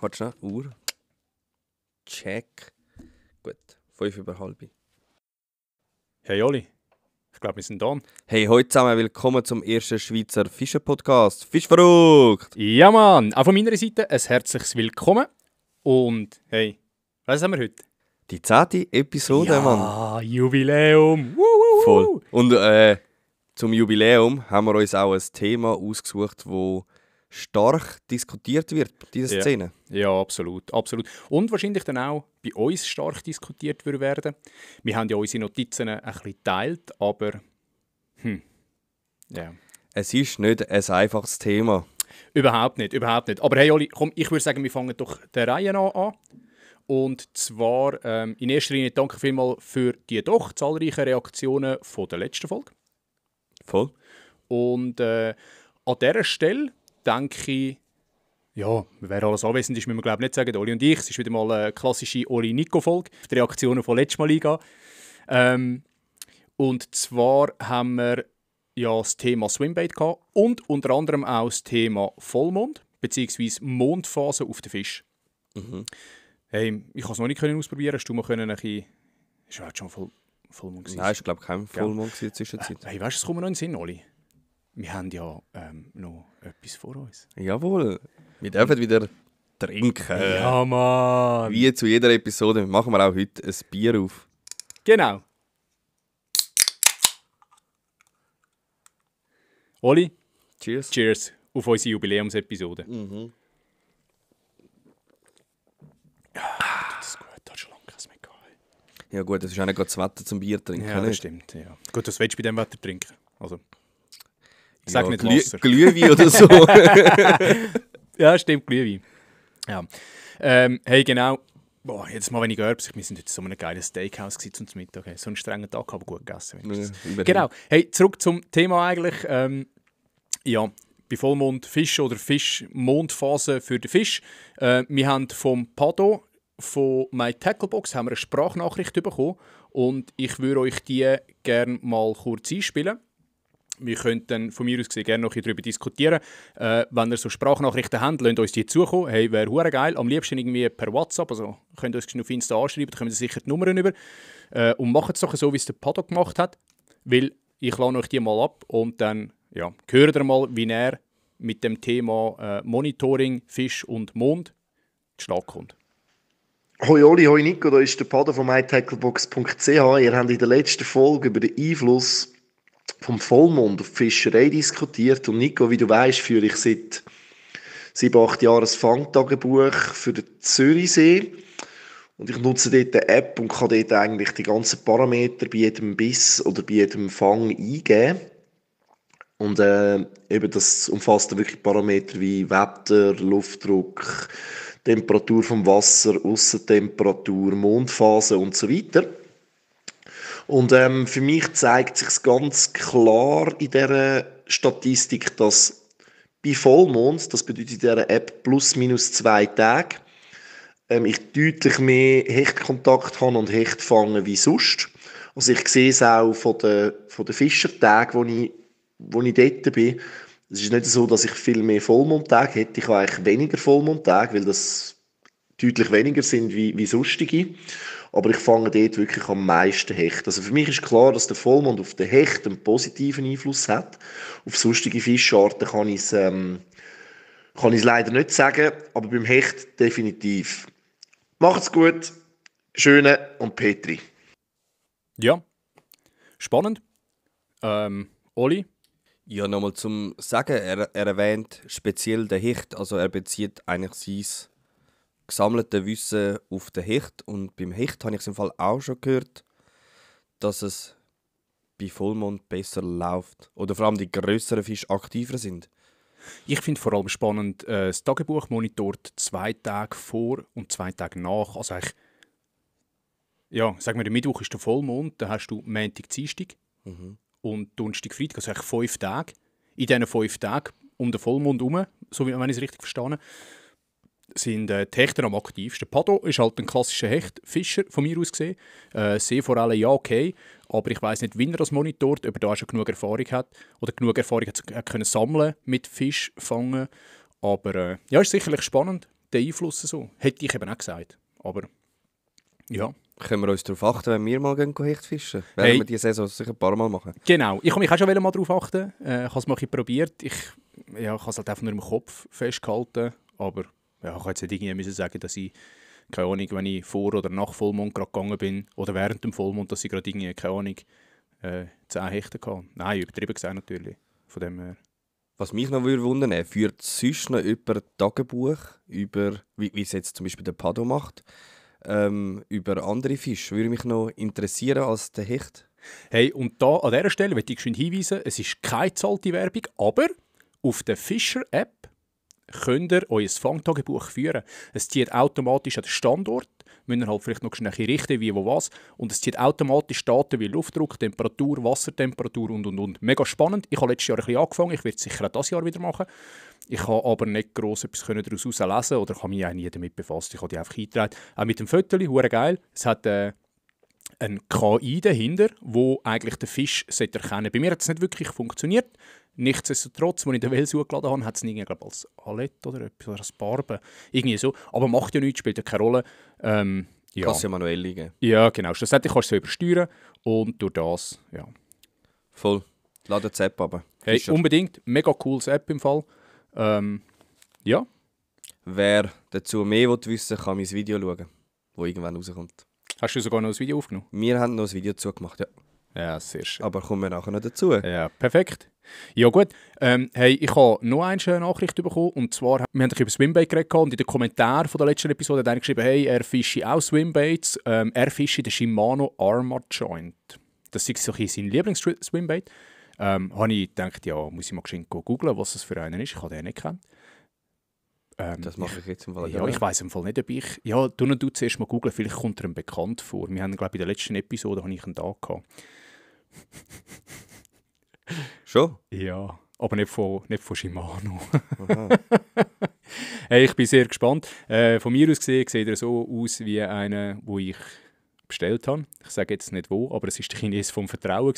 Warte schnell, Uhr. Check. Gut, 5 über halb. Hey Oli, ich glaube, wir sind da. Hey, heute zusammen willkommen zum ersten Schweizer Fischer-Podcast. Fischverrückt! Ja Mann, auch von meiner Seite ein herzliches Willkommen. Und hey, was haben wir heute? Die 10. Episode, Mann. Ja, Jubiläum. Voll. Und zum Jubiläum haben wir uns auch ein Thema ausgesucht, das stark diskutiert wird, diese Ja. Szene. Ja, absolut, absolut. Und wahrscheinlich dann auch bei uns stark diskutiert werden. Wir haben ja unsere Notizen ein bisschen geteilt, aber ja. Es ist nicht ein einfaches Thema. Überhaupt nicht, überhaupt nicht. Aber hey Oli, komm, ich würde sagen, wir fangen doch der Reihe an. Und zwar in erster Linie danke vielmals für die doch zahlreichen Reaktionen von der letzten Folge. Voll. Und an dieser Stelle denke ich, ja, wer alles anwesend ist, müssen wir glaube ich nicht sagen, Oli und ich. Es ist wieder mal eine klassische Oli-Nico-Folge, die Reaktionen von letztem Mal eingehen. Und zwar haben wir ja das Thema Swimbait gehabt und unter anderem auch das Thema Vollmond bzw. Mondphase auf den Fisch. Mhm. Hey, ich konnte es noch nicht ausprobieren. Hast du mal ein bisschen... Ist ja schon Vollmond gewesen. Nein, ich glaube kein Vollmond in der Zwischenzeit. Hey, weißt du, es kommt mir noch in den Sinn, Oli. Wir haben ja noch etwas vor uns. Jawohl. Wir dürfen wieder trinken. Ja, Mann! Wie zu jeder Episode machen wir auch heute ein Bier auf. Genau. Oli, Cheers. cheers auf unsere Jubiläumsepisode. Mhm. Das ist gut, da hat schon lange keins mehr gehabt. Ja gut, es ist auch nicht gerade das Wetter zum Bier trinken. Ja, das nicht? stimmt. Ja. Gut, das willst du bei diesem Wetter trinken. Also, sag Ja, nicht Wasser. Glühwein oder so. Ja, stimmt, Glühwein. Ja. Hey, genau. Boah, jedes Mal, wenn ich gehört, wir sind heute so einem geilen Steakhouse zum Mittag. Hey. So einen strengen Tag, aber gut gegessen. Wenigstens. Ja, Genau. Hey, zurück zum Thema eigentlich. Ja, bei Vollmond Fisch oder Fisch-Mondphase für den Fisch. Wir haben vom Pado, von MyTackleBox, haben wir eine Sprachnachricht bekommen und ich würde euch die gerne mal kurz einspielen. Wir können dann von mir aus gesehen gerne noch darüber diskutieren. Wenn ihr so Sprachnachrichten habt, lasst uns die zukommen. Hey, wäre hure geil. Am liebsten irgendwie per WhatsApp. Also könnt ihr uns auf Insta anschreiben, da kommen sicher die Nummern über. Und macht es doch so, wie es der Pado gemacht hat. Weil ich lade euch die mal ab und dann ja, hört ihr mal, wie er mit dem Thema Monitoring, Fisch und Mond zu Schlag kommt. Hoi Oli, hoi Nico, da ist der Pader von mytacklebox.ch. Ihr habt in der letzten Folge über den Einfluss vom Vollmond auf die Fischerei diskutiert. Und Nico, wie du weißt, führe ich seit 7-8 Jahren ein Fangtagebuch für den Zürichsee. Und ich nutze dort eine App und kann dort eigentlich die ganzen Parameter bei jedem Biss oder bei jedem Fang eingeben. Und eben das umfasst dann wirklich Parameter wie Wetter, Luftdruck, Temperatur vom Wasser, Aussentemperatur, Mondphase und so weiter. Und für mich zeigt sich ganz klar in dieser Statistik, dass bei Vollmond, das bedeutet in dieser App plus minus 2 Tage, ich deutlich mehr Hechtkontakt habe und Hecht fange wie sonst. Also ich sehe es auch von den Fischertagen, wo ich dort bin. Es ist nicht so, dass ich viel mehr Vollmondtage hätte. Ich habe eigentlich weniger Vollmondtage, weil das deutlich weniger sind wie sonstige. Aber ich fange dort wirklich am meisten Hecht. Also für mich ist klar, dass der Vollmond auf den Hecht einen positiven Einfluss hat. Auf sonstige Fischarten kann ich es leider nicht sagen, aber beim Hecht definitiv. Macht's gut, Schöne und Petri. Ja, spannend. Oli? Ja, nochmal zum Sagen, er erwähnt speziell den Hecht, also er bezieht eigentlich sein gesammelte Wissen auf den Hecht und beim Hecht habe ich es im Fall auch schon gehört, dass es bei Vollmond besser läuft oder vor allem die grösseren Fische aktiver sind. Ich finde vor allem spannend, das Tagebuch monitort 2 Tage vor und 2 Tage nach. Also eigentlich, ja, sagen wir, der Mittwoch ist der Vollmond, dann hast du Montag, Dienstag und Donnerstag, Freitag, also eigentlich 5 Tage. In diesen 5 Tagen um den Vollmond herum, so wie wenn ich es richtig verstehe, sind die Hechter am aktivsten. Pado ist halt ein klassischer Hechtfischer, von mir aus gesehen. Seeforelle, ja, okay. Aber ich weiss nicht, wie er das monitort, ob er da schon genug Erfahrung hat oder genug Erfahrung hat können sammeln mit Fisch fangen. Aber ja, ist sicherlich spannend. den Einfluss so. Hätte ich eben auch gesagt. Aber ja. Können wir uns darauf achten, wenn wir mal Hecht fischen? Werden wir diese Saison sicher ein paar Mal machen. Genau. Ich habe mich auch schon mal darauf achten. Ich habe es mal probiert. Ich habe es halt einfach nur im Kopf festgehalten. Aber ja, ich kann jetzt nicht irgendwie sagen, dass ich, keine Ahnung, wenn ich vor oder nach Vollmond gerade gegangen bin, oder während dem Vollmond, dass ich gerade irgendwie, keine Ahnung, 10 Hechte hatte. Nein, übertrieben gesagt natürlich. Von dem her. Was mich noch wundern würde, führt sonst noch über Tagebuch, über, wie es jetzt zum Beispiel der Pado macht, über andere Fische, würde mich noch interessieren als der Hecht. Hey, und da an dieser Stelle möchte ich geschwind hinweisen, es ist keine zahlte Werbung, aber auf der Fischer-App könnt ihr euer Fangtagebuch führen. Es zieht automatisch an den Standort, müsst ihr halt vielleicht noch schnell richten, wie, wo, was. Und es zieht automatisch Daten wie Luftdruck, Temperatur, Wassertemperatur und. Mega spannend. Ich habe letztes Jahr ein bisschen angefangen, ich werde es sicher auch dieses Jahr wieder machen. Ich habe aber nicht gross etwas daraus lesen oder habe mich auch nie damit befasst. Ich habe die einfach eingetragen. Auch mit dem Fötterchen, hure geil. Es hat ein KI dahinter, wo eigentlich den Fisch erkennen sollte. Bei mir hat es nicht wirklich funktioniert. Nichtsdestotrotz, als ich den Wels hochgeladen habe, hat es irgendwie als Alette oder etwas, oder als Barbe. Irgendwie so. Aber macht ja nichts, spielt ja keine Rolle. Ja. Kannst du ja manuell liegen. Ja, genau. Schlussendlich kannst du es übersteuern und durch das, ja. Voll. Lade die App ab. Hey, unbedingt. Mega cooles App im Fall. Ja. Wer dazu mehr wissen will, kann mein Video schauen, das irgendwann rauskommt. Hast du sogar noch ein Video aufgenommen? Wir haben noch ein Video dazu gemacht, ja. Ja, sehr schön. Aber kommen wir nachher noch dazu. Ja, perfekt. Ja gut, hey, ich habe noch eine Nachricht bekommen, und zwar, wir haben über Swimbaits geredet und in den Kommentaren von der letzten Episode hat einer geschrieben, hey, er fische auch Swimbaits, er fische den Shimano Armor Joint. Das ist so sein Lieblings-Swimbait. Habe ich gedacht, ja, muss ich mal googeln, was das für einen ist, ich habe den nicht gekannt. Das mache ich jetzt im Fall. Ja, ich weiss im Fall nicht, ob ich... Ja, du zuerst mal googeln, vielleicht kommt er ihm bekannt vor. Wir haben, glaube ich, in der letzten Episode habe ich einen da gehabt. Schon? Ja, aber nicht von Shimano. Hey, ich bin sehr gespannt. Von mir aus gesehen sieht er so aus wie einer, wo ich bestellt habe. Ich sage jetzt nicht wo, aber es war der Chines vom Vertrauen.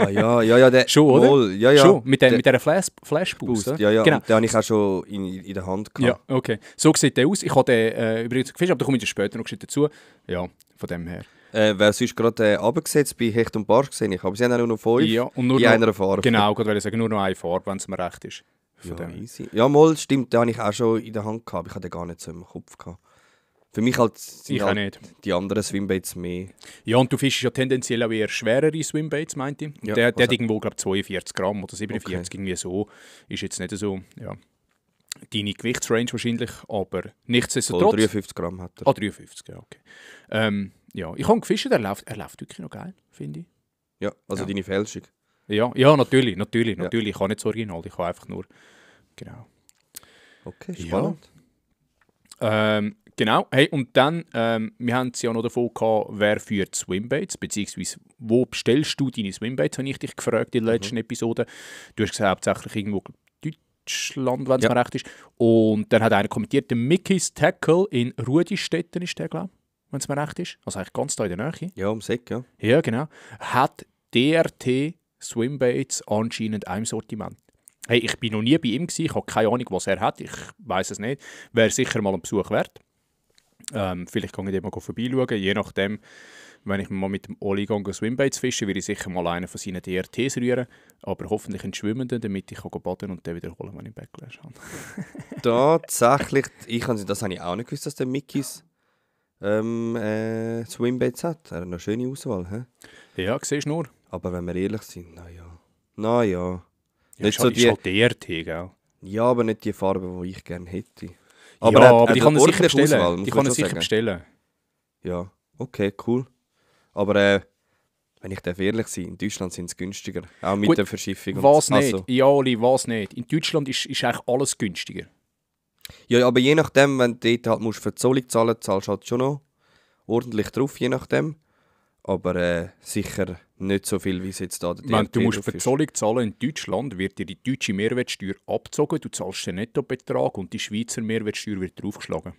Ja, der... Schon, oder? Wohl, ja. Schon, mit dieser Flash-Boost. Ja, genau. Den habe ich auch schon in der Hand gehabt. Ja, okay. So sieht der aus. Ich habe den übrigens gefischt, aber da komme ich später noch dazu. Ja, von dem her. Wer sonst gerade runtergesetzt bei Hecht und Barsch gesehen? Aber sie haben auch nur noch 5 ja, und nur in einer Farbe. Genau, gerade ich sagen, nur noch eine Farbe, wenn es mir recht ist. Ja, easy. Ja, mal, stimmt, den habe ich auch schon in der Hand gehabt. Ich hatte den gar nicht so im Kopf gehabt. Für mich halt sind halt die anderen Swimbaits mehr. Ja, und du fischst ja tendenziell auch eher schwerere Swimbaits, meinte ich. Ja, der hat irgendwo, glaube ich, 42 Gramm oder 47, okay. Irgendwie so. Ist jetzt nicht so, ja, deine Gewichtsrange wahrscheinlich, aber nichtsdestotrotz... 53 Gramm hat er. Ah, 53, ja, okay. Ja, ich habe gefischt, er läuft wirklich noch geil, finde ich. Ja, also deine Fälschung. Ja, natürlich. Ich habe nicht das Original, ich habe einfach nur... Genau. Okay, spannend. Ja. Genau, hey, und dann, wir haben es ja noch davon gehabt, wer führt Swimbaits, beziehungsweise wo bestellst du deine Swimbaits, habe ich dich gefragt in der letzten Episode. Du hast gesagt, hauptsächlich irgendwo Deutschland, wenn es mir recht ist. Und dann hat einer kommentiert, der Mickey's Tackle in Rudistetten ist der, glaube ich, wenn es mir recht ist. Also eigentlich ganz da in der Nähe. Ja, um Eck, ja. Ja, genau. Hat DRT Swimbaits anscheinend auch im Sortiment. Hey, ich bin noch nie bei ihm gewesen, ich habe keine Ahnung, was er hat, ich weiß es nicht. Wäre sicher mal ein Besuch wert. Vielleicht kann ich den mal vorbeischauen, je nachdem, wenn ich mal mit dem Oli Swimbaits fische, würde ich sicher mal einen von seinen DRTs rühren, aber hoffentlich einen schwimmenden, damit ich baden und den wiederholen, wenn ich im Backlash habe. Tatsächlich, das habe ich auch nicht gewusst, dass der Mickey's Swimbaits hat. Er hat eine schöne Auswahl. He? Ja, siehst du nur. Aber wenn wir ehrlich sind, naja. Ja, nicht so die... Ist halt DRT, gell? Ja, aber nicht die Farbe, die ich gerne hätte. Aber die kann er sicher bestellen. Die kann er sicher bestellen. Ja, okay, cool. Aber wenn ich ehrlich sein in Deutschland sind es günstiger. Auch mit der Verschiffung. Was nicht? Also. Ja, Oli, was nicht? In Deutschland ist eigentlich alles günstiger. Ja, aber je nachdem, wenn du dort halt musst für die Zollung zahlen, zahlst du halt schon noch ordentlich drauf, je nachdem. Aber sicher nicht so viel, wie es jetzt da der DRT. Wenn du musst für die Zollung zahlen in Deutschland, wird dir die deutsche Mehrwertsteuer abgezogen, du zahlst den Nettobetrag und die Schweizer Mehrwertsteuer wird draufgeschlagen.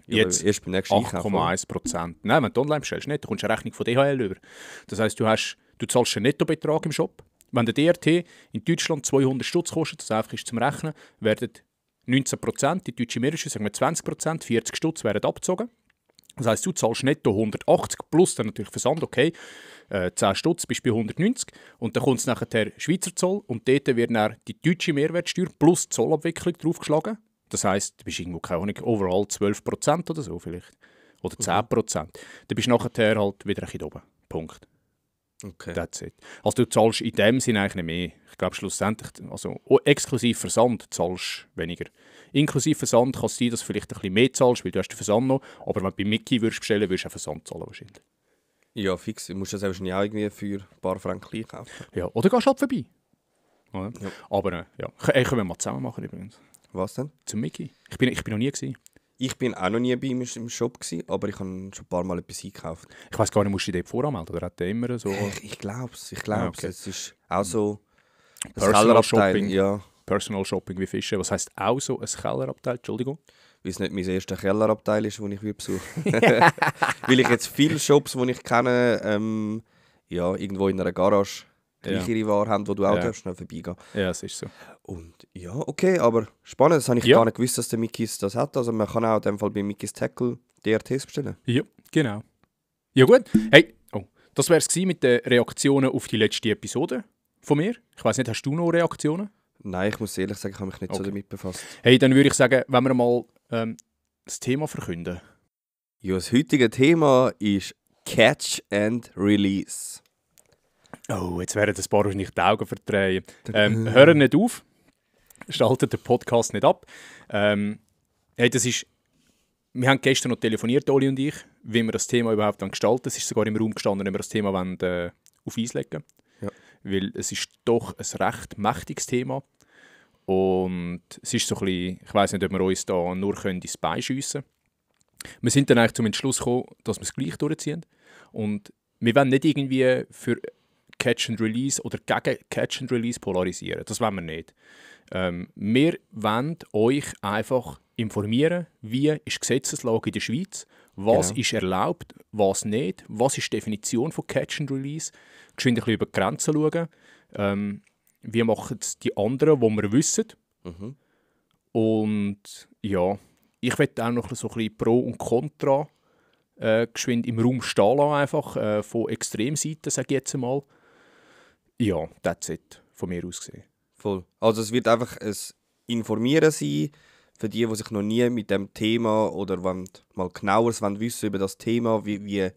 Ja, jetzt erst beim nächsten 8,1%. Nein, wenn du online bestellst, nicht, du kommst eine Rechnung von DHL über. Das heisst, du zahlst den Nettobetrag im Shop. Wenn der DRT in Deutschland 200 Stutz kostet, das einfach ist zum Rechnen, werden 19%, die deutsche Meeressteuer, sagen wir 20%, 40 Stutz werden abgezogen. Das heisst, du zahlst netto 180 plus dann natürlich Versand, okay, 10 Stutz bist du bei 190 und dann kommt es nachher Schweizer Zoll und dort wird dann die deutsche Mehrwertsteuer plus Zollabwicklung draufgeschlagen. Das heisst, du bist irgendwo, keine Ahnung, overall 12% oder so vielleicht. Oder 10%. Dann bist du nachher halt wieder ein bisschen oben. Punkt. Okay. That's it. Also du zahlst in dem Sinne eigentlich nicht mehr. Ich glaube schlussendlich, also exklusiv Versand zahlst du weniger. Inklusive Versand kann es sein, dass du vielleicht ein bisschen mehr zahlst, weil du hast den Versand noch. Aber wenn du bei Mickey würdest bestellen, würdest du auch Versand zahlen wahrscheinlich. Ja, fix. Du musst das wahrscheinlich auch irgendwie für ein paar Franken kaufen. Ja, oder gehst halt vorbei. Ja. Ja. Aber ja, können wir mal zusammen machen übrigens. Was denn? Zum Mickey. Ich bin noch nie gewesen. Ich bin auch noch nie bei ihm im Shop gewesen, aber ich habe schon ein paar Mal etwas eingekauft. Ich weiss gar nicht, musst du dich dort voranmelden? Oder hat der immer so... Ich glaube es. Okay. Es ist auch so ein Personal Kellerabteil. Shopping. Ja. Personal Shopping wie Fische. Was heisst auch so ein Kellerabteil? Entschuldigung. Weil es nicht mein erster Kellerabteil ist, den ich besuche. Weil ich jetzt viele Shops, die ich kenne, ja, irgendwo in einer Garage gleichere Ware haben, wo du auch schnell vorbeigehen. Ja, es ist so. Und ja, okay, aber spannend, das habe ich gar nicht gewusst, dass der Mickey's das hat. Also man kann auch in dem Fall bei Mickey's Tackle DRTs bestellen. Ja, genau. Ja gut. Hey, das wäre es mit den Reaktionen auf die letzte Episode von mir. Ich weiss nicht, hast du noch Reaktionen? Nein, ich muss ehrlich sagen, ich habe mich nicht so damit befasst. Hey, dann würde ich sagen, wenn wir mal das Thema verkünden. Ja, das heutige Thema ist Catch and Release. Oh, jetzt werden ein paar wahrscheinlich die Augen verdrehen. Hören nicht auf. Schaltet den Podcast nicht ab. Hey, das ist... Wir haben gestern noch telefoniert, Oli und ich, wie wir das Thema überhaupt gestalten. Es ist sogar im Raum gestanden, wenn wir das Thema wollen, auf Eis legen. Ja. Weil es ist doch ein recht mächtiges Thema. Und es ist so ein bisschen, ich weiss nicht, ob wir uns da nur ins Bein schiessen können. Wir sind dann eigentlich zum Entschluss gekommen, dass wir es gleich durchziehen. Und wir wollen nicht irgendwie für Catch and Release oder gegen Catch and Release polarisieren. Das wollen wir nicht. Wir wollen euch einfach informieren, wie ist die Gesetzeslage in der Schweiz, was ist erlaubt, was nicht, was ist die Definition von Catch and Release, geschwind ein bisschen über die Grenzen schauen, wie machen es die anderen, die wir wissen. Und ja, ich möchte auch noch so ein bisschen Pro und Contra geschwind im Raum stehen lassen, einfach von Extremseiten, sage ich jetzt einmal. Ja, that's it, von mir aus gesehen. Voll. Also es wird einfach ein Informieren sein, für die sich noch nie mit dem Thema oder mal genaueres wissen über das Thema, wie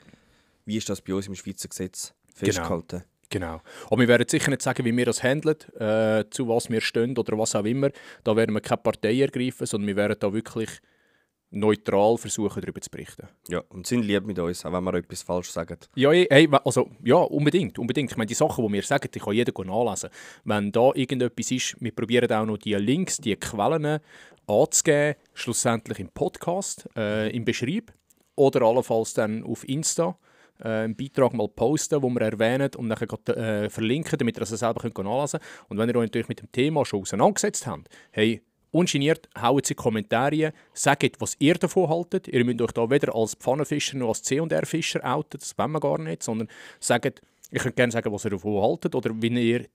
ist das bei uns im Schweizer Gesetz festgehalten. Genau. Aber wir werden sicher nicht sagen, wie wir das handeln, zu was wir stehen oder was auch immer. Da werden wir keine Partei ergreifen, sondern wir werden da wirklich neutral versuchen, darüber zu berichten. Ja, und sind lieb mit uns, auch wenn wir etwas falsch sagen. Ja, hey, also, ja, unbedingt. Ich meine, die Sachen, die wir sagen, die kann jeder nachlesen. Wenn da irgendetwas ist, wir probieren auch noch die Links, die Quellen anzugeben, schlussendlich im Podcast, im Beschreib oder allenfalls dann auf Insta einen Beitrag mal posten, wo wir erwähnen und dann verlinken, damit ihr das selber nachlesen könnt. Und wenn ihr euch natürlich mit dem Thema schon auseinandergesetzt habt, hey, ungeniert, haut sie Kommentare, sagt, was ihr davon haltet. Ihr müsst euch da weder als Pfannenfischer noch als C&R-Fischer outen, das wollen wir gar nicht, sondern sagt, ich könnt gerne sagen, was ihr davon haltet oder wie ihr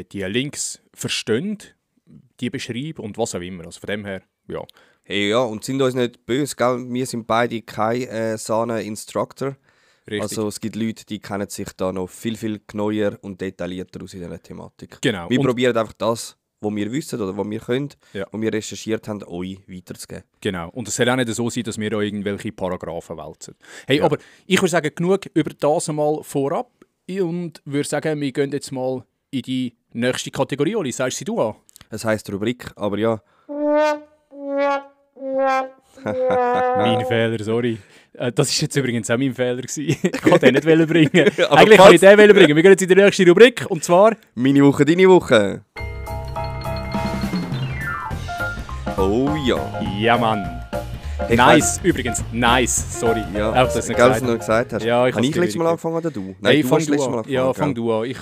die Links versteht, die beschreiben und was auch immer. Also von dem her, ja. Hey, ja, und sind uns nicht böse, gell? Wir sind beide kein Sahne-Instructor. Richtig. Also es gibt Leute, die kennen sich da noch viel, viel genauer und detaillierter aus in dieser Thematik. Genau. Wir probieren einfach das, was wir wissen oder was wir können, was wir recherchiert haben, euch weiterzugeben. Genau. Und es soll auch nicht so sein, dass wir da irgendwelche Paragraphen wälzen. Hey, aber ich würde sagen, genug über das einmal vorab und würde sagen, wir gehen jetzt mal in die nächste Kategorie. Oli, sagst sie du an? Es heisst Rubrik, aber ja. Mein Fehler, sorry. Das war jetzt übrigens auch mein Fehler. Ich kann den nicht bringen. Eigentlich kann ich den bringen. Wir gehen jetzt in die nächste Rubrik und zwar... Meine Woche, deine Woche. Oh ja. Ja, Mann. Hey, nice, übrigens. Nice, sorry. Ja, auch, dass du es noch gesagt hast. Ja, habe ich letztes Mal angefangen oder du? Nein, hey, du hast letztes Mal angefangen. Ja, fang du an. Ich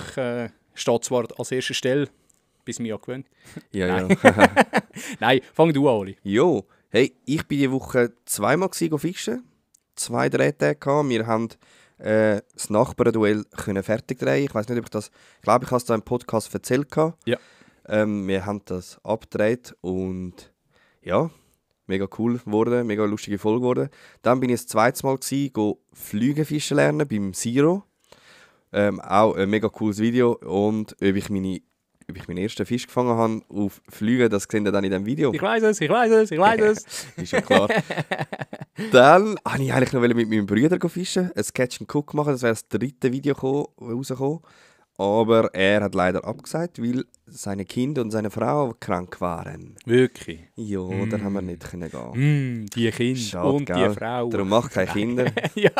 stehe zwar als erster Stelle, bis mich gewöhnt. Ja. Nein, fang du an, Oli. Jo. Hey, ich war diese Woche zweimal fischen. 2 Drehtage gehabt. Wir haben das Nachbarduell fertig drehen. Ich weiß nicht, ob ich das... Ich glaube, ich habe es da im Podcast erzählt. Ja. Wir haben das abgedreht und ja, mega cool geworden, mega lustige Folge geworden. Dann bin ich das zweite Mal Flügenfischen lernen beim Siro. Auch ein mega cooles Video. Und ob ich meinen ersten Fisch gefangen habe auf Flügen, das seht ihr dann in diesem Video. Ich weiß es. Ist ja klar. Dann wollte ich eigentlich noch mit meinem Bruder fischen, ein Catch and Cook machen, das wäre das dritte Video rausgekommen. Aber er hat leider abgesagt, weil seine Kinder und seine Frau krank waren. Wirklich? Ja, dann haben wir nicht gehen. Die Kinder Schade, und gell? die Frau. Darum mach keine Kinder. Ja,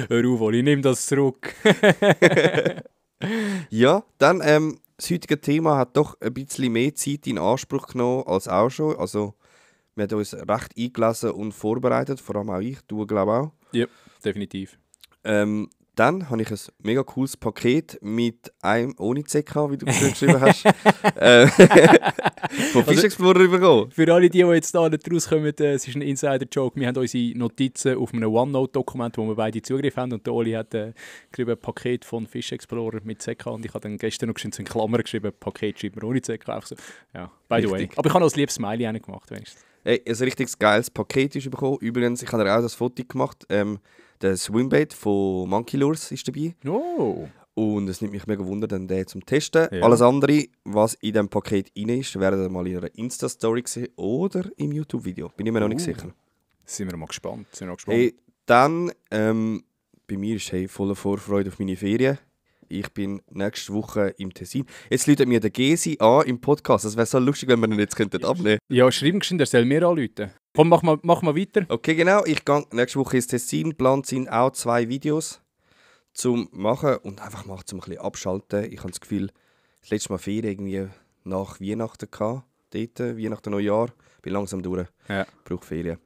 hör auf, ich nehme das zurück. Ja, dann das heutige Thema hat doch ein bisschen mehr Zeit in Anspruch genommen als auch schon. Also wir haben uns recht eingelesen und vorbereitet, vor allem auch ich, du glaube auch. Ja, definitiv. Dann habe ich ein mega cooles Paket mit einem ohne CK, wie du geschrieben hast, von Fish Explorer bekommen. Für alle, die jetzt da nicht rauskommen, es ist ein Insider-Joke. Wir haben unsere Notizen auf einem OneNote-Dokument, wo wir beide Zugriff haben. Und der Oli hat geschrieben, ein Paket von Fish Explorer mit CK. Und ich habe dann gestern noch so in Klammern geschrieben, Paket schreibt man ohne CK. Einfach so. Ja, by the way. Aber ich habe noch ein liebes Smiley gemacht, wenigstens. Hey, ein richtig geiles Paket ist bekommen. Übrigens, ich habe dir auch das Foto gemacht. Der Swimbait von Monkey Lures ist dabei. Oh. Und es nimmt mich mega Wunder, den zum Testen. Ja. Alles andere, was in diesem Paket rein ist, werdet ihr mal in einer Insta-Story sehen oder im YouTube-Video. Bin ich mir noch nicht sicher. Sind wir mal gespannt. Hey, dann, bei mir ist voller Vorfreude auf meine Ferien. Ich bin nächste Woche im Tessin. Jetzt läutet mir der Gesi an im Podcast. Es wäre so lustig, wenn wir ihn jetzt abnehmen könnten. Ja, schreiben geschwind, er soll mir anrufen. Komm, mach mal weiter. Okay, genau. Ich gehe nächste Woche ins Tessin. Geplant sind auch 2 Videos zum machen und einfach mal zum ein bisschen abschalten. Ich habe das Gefühl, das letzte Mal Ferien irgendwie nach Weihnachten gehabt. Dort, Weihnachten, Neujahr. Bin langsam durch. Ja. Brauche Ferien.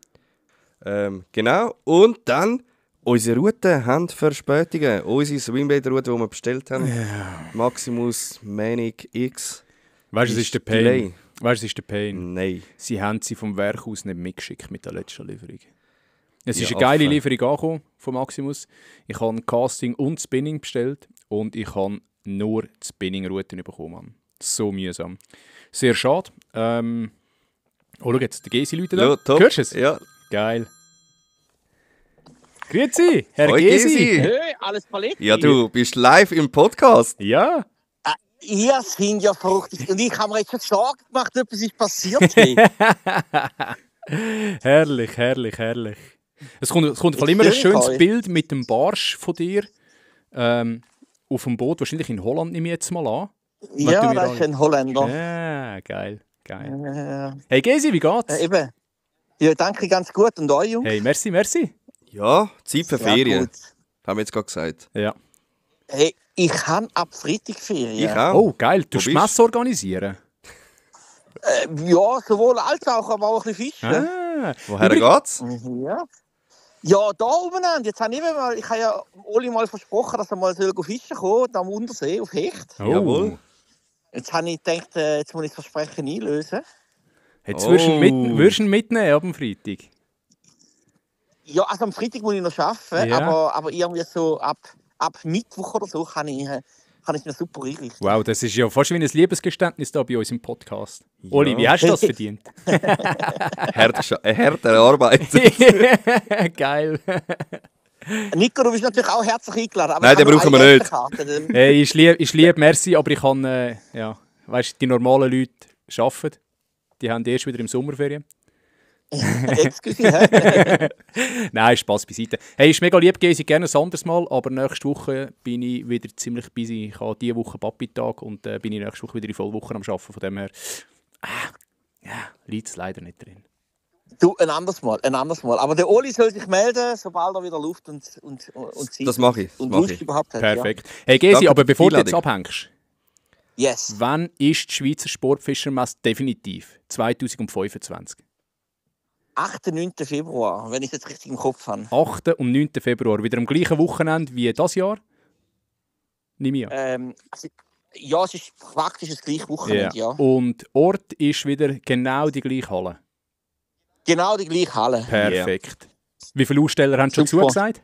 Genau. Und dann, unsere Routen haben Verspätungen. Unsere Swimbait-Route, die wir bestellt haben. Ja. Maximus Manic X. Weißt du, es ist der Pain. Delay. Weißt du, es ist der Pain. Nein. Sie haben sie vom Werk aus nicht mitgeschickt mit der letzten Lieferung. Es Ja, ist eine geile Affe. Lieferung angekommen von Maximus. Ich habe Casting und Spinning bestellt und ich habe nur die Spinning-Routen bekommen. Mann. So mühsam. Sehr schade. Oh, schau jetzt, der Gesi-Leute da. Ja, top. Hörst du es? Ja. Geil. Grüezi, Herr Hoi, Gesi. Gesi. Hey, alles Paletti? Ja, du bist live im Podcast. Ja. Ihr seid ja verrückt. Und ich habe mir jetzt schon Sorgen gemacht, etwas ist passiert. Hey. Herrlich, herrlich, herrlich. Es kommt vor allem immer ein schönes Bild mit dem Barsch von dir auf dem Boot. Wahrscheinlich in Holland, nehme ich jetzt mal an. Ja, das ist ein Holländer. Ja, geil, geil. Hey Gesi, wie geht's? Eben. Ja, danke, ganz gut. Und euch, Jungs? Hey, merci, merci. Ja, Zeit für Sehr Ferien. gut. Haben wir jetzt gerade gesagt. Ja. Hey, ich habe ab Freitag Ferien. Ich auch. Oh, geil. Du Wo bist Messe organisieren? Ja, sowohl als auch, aber auch ein bisschen Fischen. Ah. Woher geht's? Ja. Ja, da oben. Jetzt habe ich habe ja Oli mal versprochen, dass er mal fischen kommen soll, am Untersee auf Hecht. Oh. Jawohl. Jetzt habe ich gedacht, jetzt muss ich das Versprechen einlösen. Jetzt Oh. würdest du ihn mitnehmen ab dem Freitag? Ja, also am Freitag muss ich noch arbeiten, Ja. aber irgendwie so ab Mittwoch oder so kann ich mir super einrichten. Wow, das ist ja fast wie ein Liebesgeständnis da bei uns im Podcast. Oli, wie hast du das verdient? Härtere Arbeit. Geil. Nico, du bist natürlich auch herzlich eingeladen. Aber Nein, ich habe den brauchen nur wir eine nicht. Karte. Hey, ich liebe merci, aber ich kann, weißt du, die normalen Leute arbeiten. Die haben erst wieder im Sommerferien. Excuse, hä? Nein, Spaß beiseite. Hey, ist mega lieb, Gesi, gerne ein anderes Mal, aber nächste Woche bin ich wieder ziemlich busy. Ich habe diese Woche Papi-Tag und bin ich nächste Woche wieder in Vollwoche am Arbeiten. Von dem her, liegt es leider nicht drin. Du, ein anderes Mal. Aber der Oli soll sich melden, sobald er wieder Luft und Zeit Das mache ich. und Lust überhaupt hat. Perfekt. Hey Gesi, Danke aber für die bevor du jetzt Einladung. abhängst, Ja. Yes. wann ist die Schweizer Sportfischermesse definitiv? 2025. 8. 9. Februar, wenn ich es jetzt richtig im Kopf habe. 8. und 9. Februar. Wieder am gleichen Wochenende wie das Jahr? Nimm ich an. Ja, es ist praktisch das gleiche Wochenende, ja. Und Ort ist wieder genau die gleiche Halle. Genau die gleiche Halle. Perfekt. Wie viele Aussteller haben schon Super. zugesagt?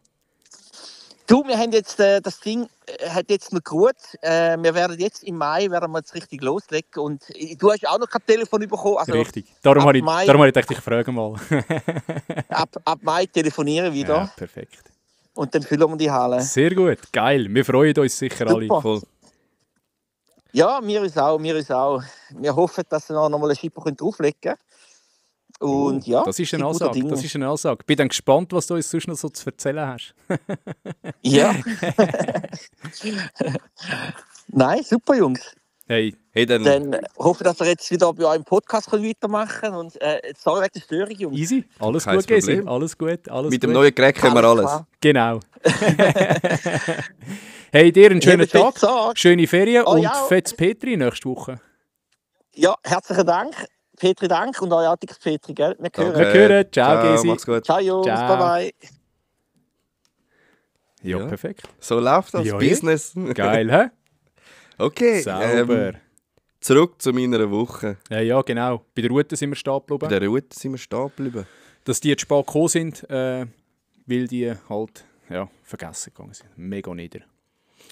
Du, wir haben jetzt, das Ding hat jetzt noch gut. Wir werden jetzt im Mai werden wir jetzt richtig loslegen. Und du hast auch noch kein Telefon bekommen. Also Richtig. Darum ab habe ich, Mai- darum habe ich gedacht, ich frage mal. ab Mai telefonieren wieder. Ja, perfekt. Und dann füllen wir die Halle. Sehr gut, geil. Wir freuen uns sicher alle. Super. Voll. Ja, wir uns auch. Wir hoffen, dass wir noch mal eine Schippe drauflegen können. Und ja, Das ist eine sind guter Ansage. Dinge. Das ist eine Ansage. Bin dann gespannt, was du uns sonst noch so zu erzählen hast. Ja. Nein, super, Jungs. Hey, Hey, dann Dann hoffe ich, dass wir jetzt wieder bei eurem Podcast weitermachen können. Und sorry wegen der Störung, Jungs. easy. Alles Kein gut, Gesi. Problem. Alles gut. Alles mit gut. dem neuen Gerät können wir alles. Klar. Genau. Hey, dir einen schönen Habt Tag, fett Tag. schöne Ferien Oh, und ja. fettes Petri nächste Woche. Ja, herzlichen Dank. Petri, Dank. Und euer Artiges Petri, gell? Wir hören. Wir hören. Ciao, Gesi. Mach's gut. Ciao, Jungs. Ciao. Bye, bye. Ja, Ja. perfekt. So läuft das Ja, Business. Geil, hä? Okay, Sauber. zurück zu meiner Woche. Ja, genau. Bei der Route sind wir stehen Bei geblieben. der Route sind wir stehen geblieben. Dass die jetzt spät gekommen sind, weil die halt vergessen gegangen sind. Mega nieder.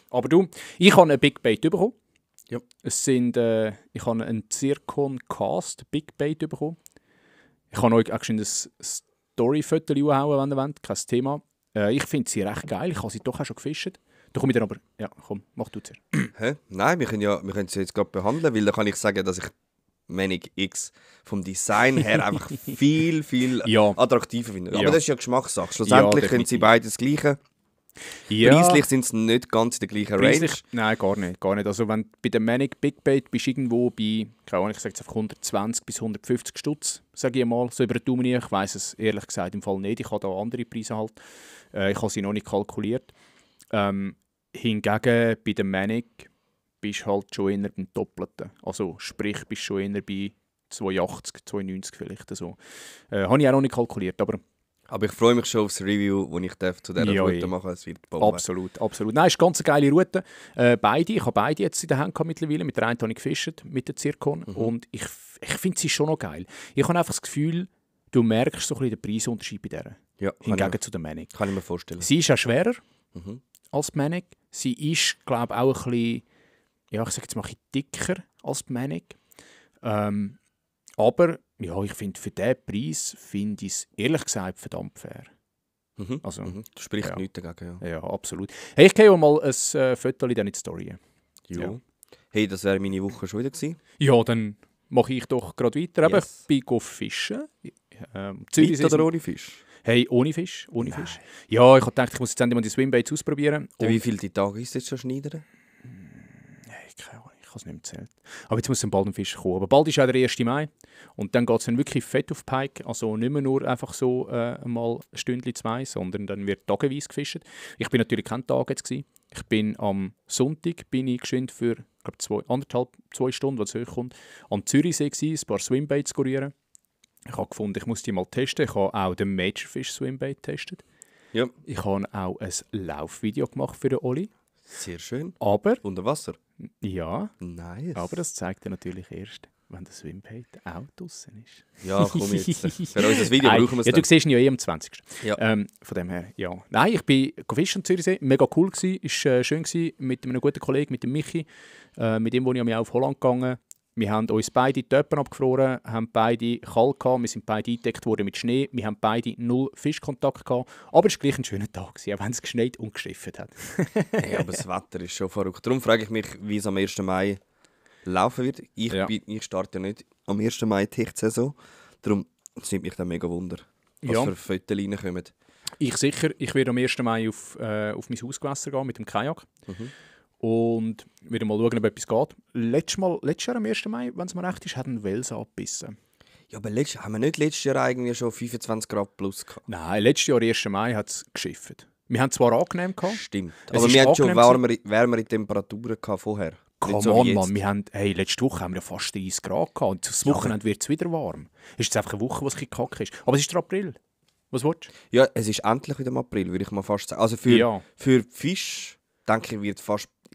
Aber du, ich habe einen Big Bait bekommen. Ja. Ich habe einen Zircon Cast Big Bait bekommen. Ich habe euch auch schon ein Story-Foto hauen, wenn ihr wollt. Kein Thema. Ich finde sie recht geil. Ich habe sie doch auch schon gefischt. Da komme ich dann aber... Ja, komm, mach du zuerst. Hä? Nein, wir können sie jetzt gerade behandeln, weil da kann ich sagen, dass ich Manic X vom Design her einfach viel Ja. attraktiver finde. Aber Ja. das ist ja Geschmackssache. Schlussendlich können sie definitiv. beide das Gleiche. Preislich sind sie nicht ganz in der gleichen Range. Preislich? Nein, gar nicht. Gar nicht. Also wenn du bei der Manic Big Bait bist irgendwo bei, keine Ahnung, ich sage jetzt einfach 120 bis 150 Stutz, sage ich mal, so über den Daumen. Ich weiss es ehrlich gesagt im Fall nicht. Ich habe da andere Preise halt. Ich habe sie noch nicht kalkuliert. Hingegen bei der Manic bist du halt schon eher beim Doppelten. Also sprich, bist du schon eher bei 280, 290 vielleicht. So. Habe ich auch noch nicht kalkuliert, aber Aber ich freue mich schon aufs Review, das ich zu dieser Ja, Route ja. machen darf. Es wird Bombe. absolut, absolut. Nein, es ist eine ganz geile Route. Ich habe beide jetzt in der Hand gehabt mittlerweile. Mit der einen habe ich gefischt, mit der Zircon. Und ich finde sie schon noch geil. Ich habe einfach das Gefühl, du merkst so ein bisschen den Preisunterschied bei der. Ja, Hingegen zu der Manic. kann ich mir vorstellen. Sie ist auch schwerer Mhm. als die Manic. Sie ist, glaube ich, auch ein bisschen, ja, ich sage jetzt mal ein bisschen dicker als die Manic. Aber ja, ich finde, für diesen Preis finde ich es ehrlich gesagt verdammt fair. Mhm. Also, Mhm. Das spricht ja. nichts dagegen. Ja. Ja, absolut. Hey, ich gehe auch mal ein Foto in die Story. Jo. Ja. Hey, das wäre meine Woche schon wieder gewesen. Ja, dann mache ich doch gerade weiter. Eben, Yes. ich bin fischen. Mit oder ohne Fisch? Hey, ohne Fisch. Ohne Fisch. Ja, ich habe gedacht, ich muss jetzt endlich mal die Swimbaits ausprobieren. Ja, Und- wie viele Tage ist es jetzt schon schneidern? Keine Ahnung, ich habe es nicht mehr gezählt. Aber jetzt muss dann bald ein Fisch kommen. Aber bald ist auch der 1. Mai. Und dann geht es dann wirklich fett auf Pike. Also nicht mehr nur einfach so mal ein Stündchen, zwei, sondern dann wird tageweise gefischt. Ich bin natürlich kein Tag jetzt gewesen. Ich bin am Sonntag geschwind für glaube 2 Stunden, was hochkommt, am Zürichsee gewesen, ein paar Swimbaits kurieren. Ich habe gefunden, ich muss die mal testen. Ich habe auch den Majorfish Swimbait getestet. Ja. Ich habe auch ein Laufvideo gemacht für den Oli. Sehr schön. Aber, Unter Wasser? ja, Nice. aber das zeigt er natürlich erst, wenn der Swimbait auch draussen ist. Ja, komm jetzt. Für unser Video Nein, brauchen wir es ja, du dann. siehst ihn ja eh am 20. Ja. Von dem her, ja. Nein, ich bin gefischt am Zürichsee, mega cool gewesen, ist schön gewesen, mit einem guten Kollegen, mit dem Michi. Mit dem bin ich auch auf Holland gegangen. Wir haben uns beide die Töpfe abgefroren, haben beide kalt gehabt, wir sind beide eingedeckt worden mit Schnee, wir haben beide 0 Fischkontakt gehabt, aber es war gleich ein schöner Tag gewesen, auch wenn es geschneit und geschifft hat. Hey, aber das Wetter ist schon verrückt. Darum frage ich mich, wie es am 1. Mai laufen wird. Ja. Ich starte ja nicht am 1. Mai die Hechtsaison. Darum nimmt mich dann mega Wunder, was Ja. für Fotos reinkommen. Ich sicher, ich werde am 1. Mai auf mein Hausgewässer gehen mit dem Kajak. Mhm. Und wieder mal schauen, ob etwas geht. Letztes Jahr am 1. Mai, wenn es mir recht ist, hat ein Wels abgebissen. Ja, aber haben wir nicht letztes Jahr eigentlich schon 25 Grad plus gehabt? Nein, letztes Jahr, 1. Mai, hat es geschifft. Wir haben zwar angenehm gehabt. Stimmt. Es Aber ist wir hatten schon angenehm wärmere Temperaturen gehabt vorher. Come Nicht so on, wie Mann. jetzt. Wir haben, hey, letzte Woche haben wir ja fast 30 Grad gehabt. Und das Wochenende wird es wieder warm. Es ist jetzt einfach eine Woche, was ein bisschen kacke ist. Aber es ist der April. Was willst du? Ja, es ist endlich wieder im April, würde ich mal fast sagen. Also für, Ja. für Fisch, denke ich,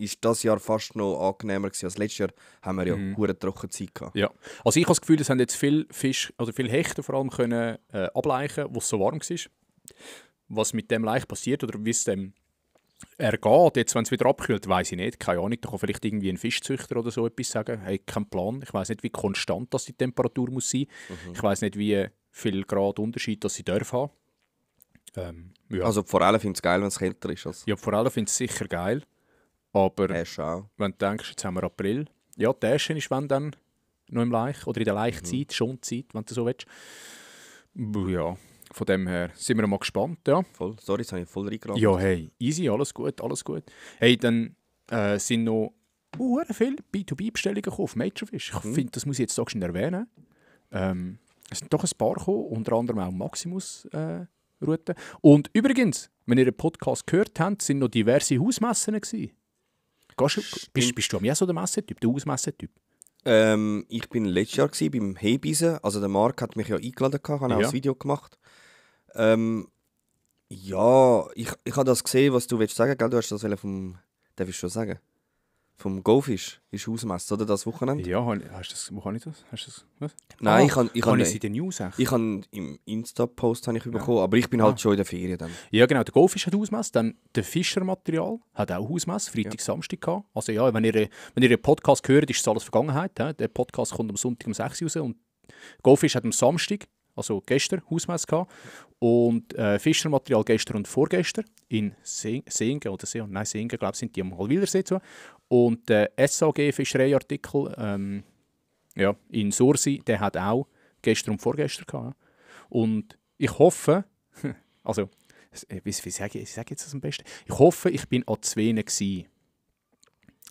ist das Jahr fast noch angenehmer gewesen als letztes Jahr. Haben wir ja hure trockene Zeit gehabt. Ja. Also ich habe das Gefühl, es haben jetzt viele Fisch, also viele Hechte vor allem können ableichen, wo es so warm war. Was mit dem leicht passiert oder wie es dem Er geht, jetzt, wenn es wieder abkühlt, weiß ich nicht. Keine Ahnung, da kann vielleicht irgendwie ein Fischzüchter oder so etwas sagen. Hey, kein Plan. Ich weiß nicht, wie konstant das die Temperatur muss sein. Ich weiß nicht, wie viel Grad Unterschied das sie dürfen haben. Ja. Also die Forelle findet es geil, wenn es kälter ist. Also. Ja, vor allem finde ich es sicher geil. Aber Äsche auch. wenn du denkst, jetzt haben wir April. Ja, die Äsche ist wenn dann noch im Laich. Oder in der Laichzeit, Schonzeit, wenn du so willst. Ja, von dem her sind wir mal gespannt, ja. Voll. Sorry, jetzt habe ich voll reingerammt. Ja, hey, easy, alles gut, alles gut. Hey, dann sind noch viele B2B-Bestellungen gekommen auf Majorfish. Ich finde, das muss ich jetzt so schnell erwähnen. Es sind doch ein paar gekommen, unter anderem auch Maximus-Routen. Und übrigens, wenn ihr den Podcast gehört habt, sind noch diverse Hausmessen gewesen. Bist du am so der Messetyp, der Hausmessetyp? Ich bin letztes Jahr beim Hebisen. Also der Marc hat mich ja eingeladen, ich habe auch ein Video gemacht. Ja, ich habe das gesehen, was du willst sagen, gell? Du hast das vom, darf ich schon sagen, vom GoFish ist Hausmesse, oder das Wochenende? Ja, wo kann ich das? Hast du das? Was? Nein, ich kann habe ich in den News echt? Ich habe im Insta-Post bekommen, aber ich bin halt schon in der Ferien dann. Ja, genau. Der GoFish hat Hausmesse, dann der Fischermaterial hat auch Hausmesse, Freitag, Samstag gehabt. Also ja, wenn ihr den Podcast hört, ist das alles Vergangenheit. He? Der Podcast kommt am Sonntag um 6 Uhr raus und GoFish hat am Samstag, also gestern, Hausmesse gehabt. Und Fischermaterial gestern und vorgestern in Singen oder Seon. Nein, Singen, glaube ich, sind die am Hallwilersee zu. Und der SAG Fischereiartikel in Sursi, der hat auch gestern und vorgestern gehabt. Und ich hoffe, also, wie sage ich jetzt das am besten? Ich hoffe, ich bin an 2 gewesen.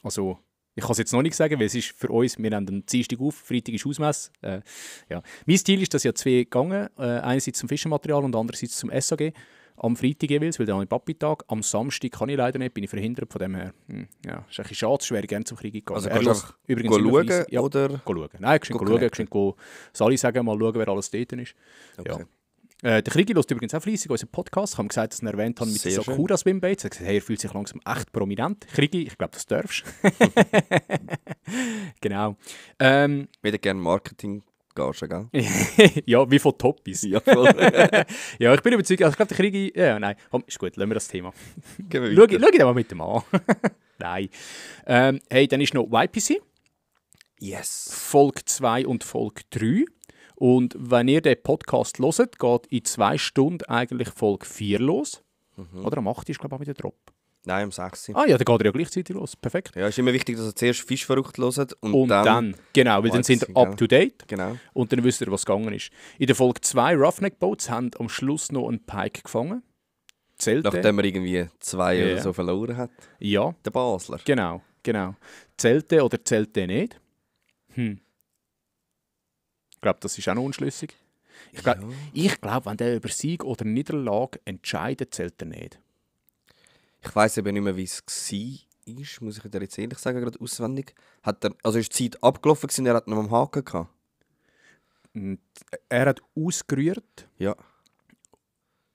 Also, ich kann es jetzt noch nicht sagen, weil es ist für uns, wir haben den Dienstag auf, Freitag ist Hausmesse. Ja. Mein Ziel ist, dass ja 2 gegangen, einerseits zum Fischermaterial und andererseits zum SAG. Am Freitag jeweils, weil dann habe ich Papi-Tag. Am Samstag kann ich leider nicht, bin ich verhindert. Von dem her, ja, ist ein bisschen schade, es wäre gerne zum Krieg gegangen. Also kannst du übrigens schauen, ja, oder? Schauen. Nein, ich schauen, Sali sagen, mal schauen, wer alles dort ist. Okay. Ja. Der Krigi hört übrigens auch fleissig unseren Podcast. Ich habe gesagt, dass er erwähnt hat mit den Sakura-Swimbaits. Er hat gesagt, hey, er fühlt sich langsam echt prominent. Krigi, ich glaube, das darfst du. Genau. Ich hätte gerne Marketing. Gell? Ja, wie von Toppis. Ja, voll. Ja, ich bin überzeugt. Also, ich glaube, der Krieg. Ja, nein. Komm, ist gut, lassen wir das Thema. Schau ich den mal mit dem an. Nein. Hey, dann ist noch YPC. Yes. Folge 2 und Folge 3. Und wenn ihr den Podcast hört, geht in 2 Stunden eigentlich Folge 4 los. Oder am 8 ist, glaube ich, auch wieder Drop. Nein, um 6. Ah ja, dann geht er ja gleichzeitig los. Perfekt. Ja, es ist immer wichtig, dass ihr zuerst Fischverrückt hört und dann genau, weil dann sind ihr up to date. Genau. Und dann wisst ihr, was gegangen ist. In der Folge 2 Roughneck Boats haben am Schluss noch einen Pike gefangen. Zelte. Nachdem er irgendwie 2 oder so verloren hat. Ja. Der Basler. Genau. Zelte oder Zelte nicht? Ich glaube, das ist auch noch unschlüssig. Ich glaube, wenn der über Sieg oder Niederlage entscheidet, zählt er nicht. Ich weiss eben nicht mehr, wie es war, muss ich dir jetzt ehrlich sagen, gerade auswendig. Also ist die Zeit abgelaufen und er hat noch am Haken gehabt? Er hat ausgerührt. Ja.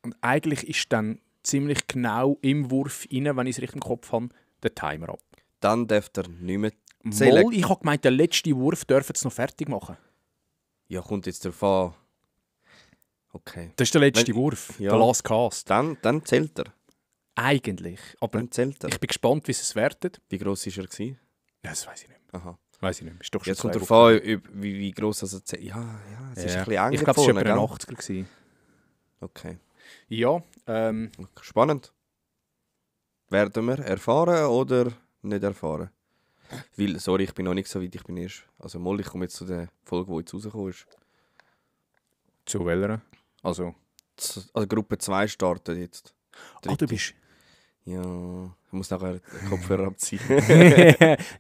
Und eigentlich ist dann ziemlich genau im Wurf rein, wenn ich es richtig im Kopf habe, der Timer ab. Dann darf er nicht mehr zählen. Ich habe gemeint, der letzte Wurf dürfen sie noch fertig machen. Ja, kommt jetzt darauf an. Okay. Das ist der letzte Wurf, der Last Cast. Dann zählt er. Eigentlich. Aber dann zählt er. Ich bin gespannt, wie sie es wertet. Wie gross war er? Ja, das weiß ich nicht mehr. Aha. Weiß ich nicht mehr. Ist doch schon jetzt kommt darauf an, wie gross er zählt. Ja, es ist ein bisschen eng. Ich glaube, es war etwa ein 80er gewesen. Okay. Ja. Spannend. Werden wir erfahren oder nicht erfahren? Weil, sorry, ich bin noch nicht so weit, ich bin erst... Also mal, ich komme jetzt zu der Folge, die jetzt rausgekommen ist. Zu welcher? Also Gruppe 2 startet jetzt. Du bist... Ja, ich muss nachher den Kopfhörer abziehen.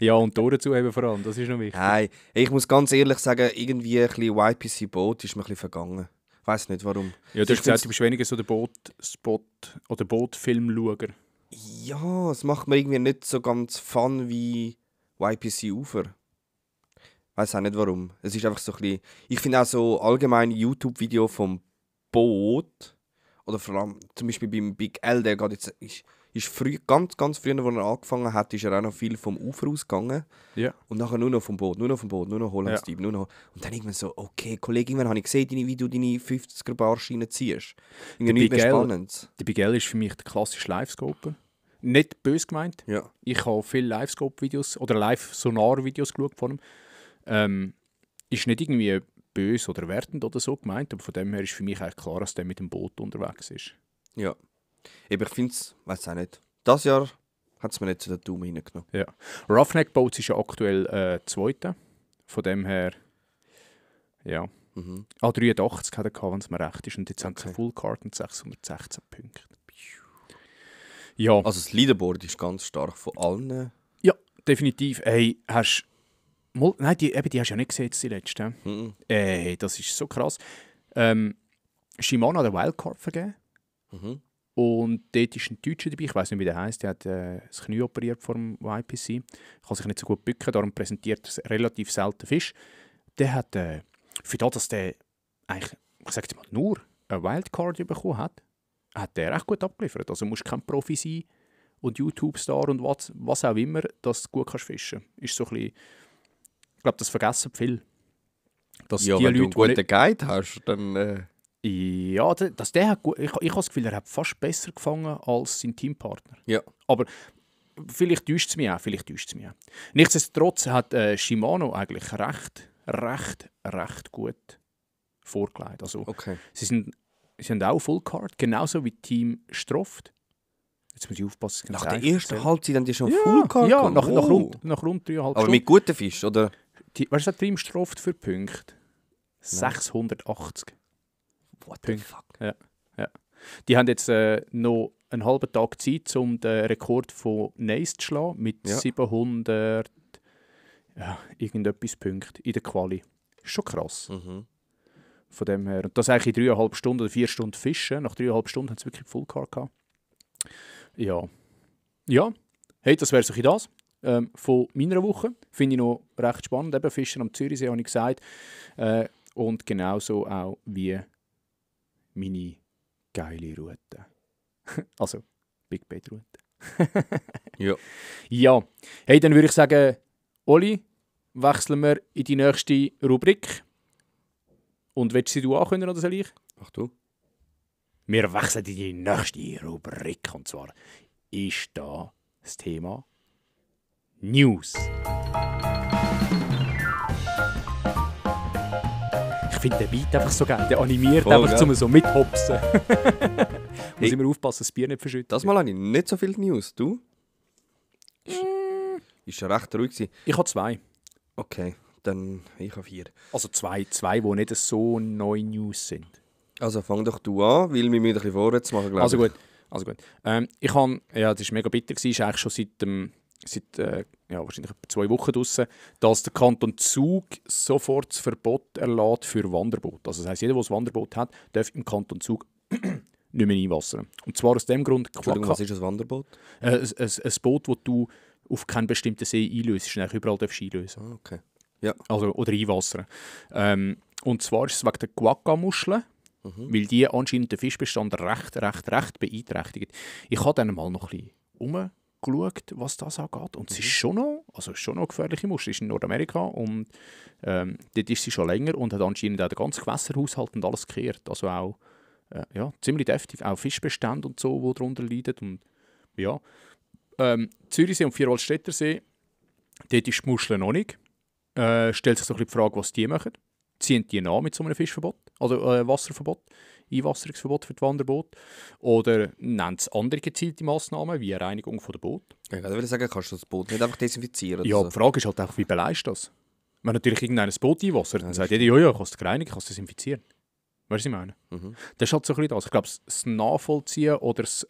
Ja, und die Ohren zuheben vor allem, das ist noch wichtig. Nein, ich muss ganz ehrlich sagen, irgendwie ein bisschen YPC-Boot ist mir ein bisschen vergangen. Ich weiss nicht, warum. Ja, du hast gesagt, du bist weniger so der Boot-Spot oder Boot-Filmschauer. Ja, es macht mir irgendwie nicht so ganz Fun wie YPC-Ufer. Ich weiss auch nicht, warum. Es ist einfach so ein bisschen... Ich finde auch so allgemein YouTube-Video vom Boot, oder vor allem zum Beispiel beim Big L, der geht jetzt... Ist früh, ganz früh, als er angefangen hat, ist er auch noch viel vom Ufer ausgegangen. Ja. Und nachher nur noch vom Boot, nur noch Hollandsdieb, nur noch... Und dann irgendwann so, okay, Kollege, irgendwann habe ich gesehen, wie du deine 50er-Bar-Schiene ziehst. Irgendwie nichts mehr Spannendes. Der Big L ist für mich der klassische Livescoper. nicht böse gemeint. Ja. Ich habe viele Live-Scope-Videos oder Live-Sonar-Videos geschaut von ihm. Ist nicht irgendwie böse oder wertend oder so gemeint, aber von dem her ist für mich eigentlich klar, dass der mit dem Boot unterwegs ist. Ja. Eben, ich finde es, weiß auch nicht. Das Jahr hat es mir nicht zu den Daumen reingenommen. Ja. Roughneck Boats ist ja aktuell Zweiter. Von dem her, ja. Mhm. A83 hat er gehabt, wenn es mir recht ist. Und jetzt haben sie Okay. Full Card und 616 Punkte. Ja, Also das Leaderboard ist ganz stark von allen. ja, definitiv. Hey, hast nein, die hast du ja nicht gesehen, jetzt die letzte. Mhm. Hey, das ist so krass. Shimano hat eine Wildcard vergeben. Mhm. Und dort ist ein Deutscher dabei, ich weiß nicht, wie der heisst, der hat das Knie operiert vor dem YPC. Kann sich nicht so gut bücken, darum präsentiert er relativ selten Fisch. Der hat, für das, dass der eigentlich, ich sage jetzt mal, nur eine Wildcard bekommen hat der recht gut abgeliefert. Also musst kein Profi sein und YouTube-Star und was auch immer, dass du gut kannst fischen. Ist so ein bisschen, ich glaube, das vergessen viele. Dass Ja, die wenn du einen Leute, die guten Guide hast, dann... ja, dass der hat gut, ich habe das Gefühl, er hat fast besser gefangen als sein Teampartner. Ja. Aber vielleicht täuscht es mich auch, Nichtsdestotrotz hat Shimano eigentlich recht gut vorgelegt. Also, Okay. sie haben auch Full Card, genauso wie Team Stroft. Jetzt muss ich aufpassen. Nach der ersten Halbzeit haben die schon ja, Fullcard ja, gehabt? nach Oh. rund 3,5 Aber Stunden. mit guten Fisch, oder? Was hat Team Stroft für Punkte? 680. What the Punkt. fuck? Die haben jetzt noch einen halben Tag Zeit, um den Rekord von Nace zu schlagen, mit Ja. 700 irgendetwas Punkte in der Quali. Ist schon krass. Mhm. Von dem her. Und das eigentlich in 3,5 Stunden oder 4 Stunden fischen. Nach 3,5 Stunden haben sie wirklich Full Car gehabt. Ja. Ja. Hey, das wäre so das. Von meiner Woche. Finde ich noch recht spannend. Eben Fischen am Zürichsee, habe ich gesagt. Und genauso auch wie meine geile Route. Also, Big Bait Route. Ja. Ja. Hey, dann würde ich sagen, Oli, wechseln wir in die nächste Rubrik. Und willst du ankündigen oder soll ich? Ach du? Wir wechseln in die nächste Rubrik. Und zwar ist da das Thema News. Ich finde den Beat einfach so geil. Der animiert Voll, einfach gell? zum so mithopsen. Muss Hey. immer aufpassen, dass das Bier nicht verschüttet. Das Mal habe ich nicht so viel News. Du? Ist ja recht ruhig gewesen. Ich habe 2. Okay, dann ich habe 4. Also zwei, die nicht so neue News sind. Also fang doch du an, weil wir müssen ein bisschen vorwärts machen, glaube Also ich. gut. Ich habe, ja, das war mega bitter, ist eigentlich schon seit wahrscheinlich etwa 2 Wochen draussen, dass der Kanton Zug sofort das Verbot erlässt für Wanderboot. Also das heisst, jeder, der ein Wanderboot hat, darf im Kanton Zug nicht mehr einwassern. Und zwar aus dem Grund, Entschuldigung, was ist ein Wanderboot? ein Boot, das du auf keinen bestimmten See einlöst, und überall darfst du einlösen. Ah, okay. Also, oder einwassern. Und zwar ist es wegen der Quagga-Muscheln, weil die anscheinend den Fischbestand recht beeinträchtigen. Ich habe dann mal noch ein bisschen umgeschaut, was das angeht. Und es ist schon noch eine gefährliche Muschel. Es ist in Nordamerika und dort ist sie schon länger und hat anscheinend auch den ganzen Gewässerhaushalt und alles gekehrt. Also auch ziemlich deftig. Auch Fischbestände und so, die darunter leiden. Und, ja. Zürichsee und Vierwaldstättersee, dort ist die Muschel noch nicht. Stellt sich so ein bisschen die Frage, was die machen. Ziehen die nach mit so einem Fischverbot, also Wasserverbot, Einwasserungsverbot für die Wanderboote? Oder nennen sie andere gezielte Massnahmen, wie eine Reinigung der Boot? Ich würde sagen, kannst du das Boot nicht einfach desinfizieren? Oder Ja, so? die Frage ist halt auch, wie beleist das? Wenn natürlich irgendein Boot einwassert, dann das sagt jeder, ja, kannst du gereinigt, kannst du desinfizieren. Weißt du, was ich meine? Mhm. Das ist halt so ein bisschen das. Ich glaube, das Nachvollziehen oder das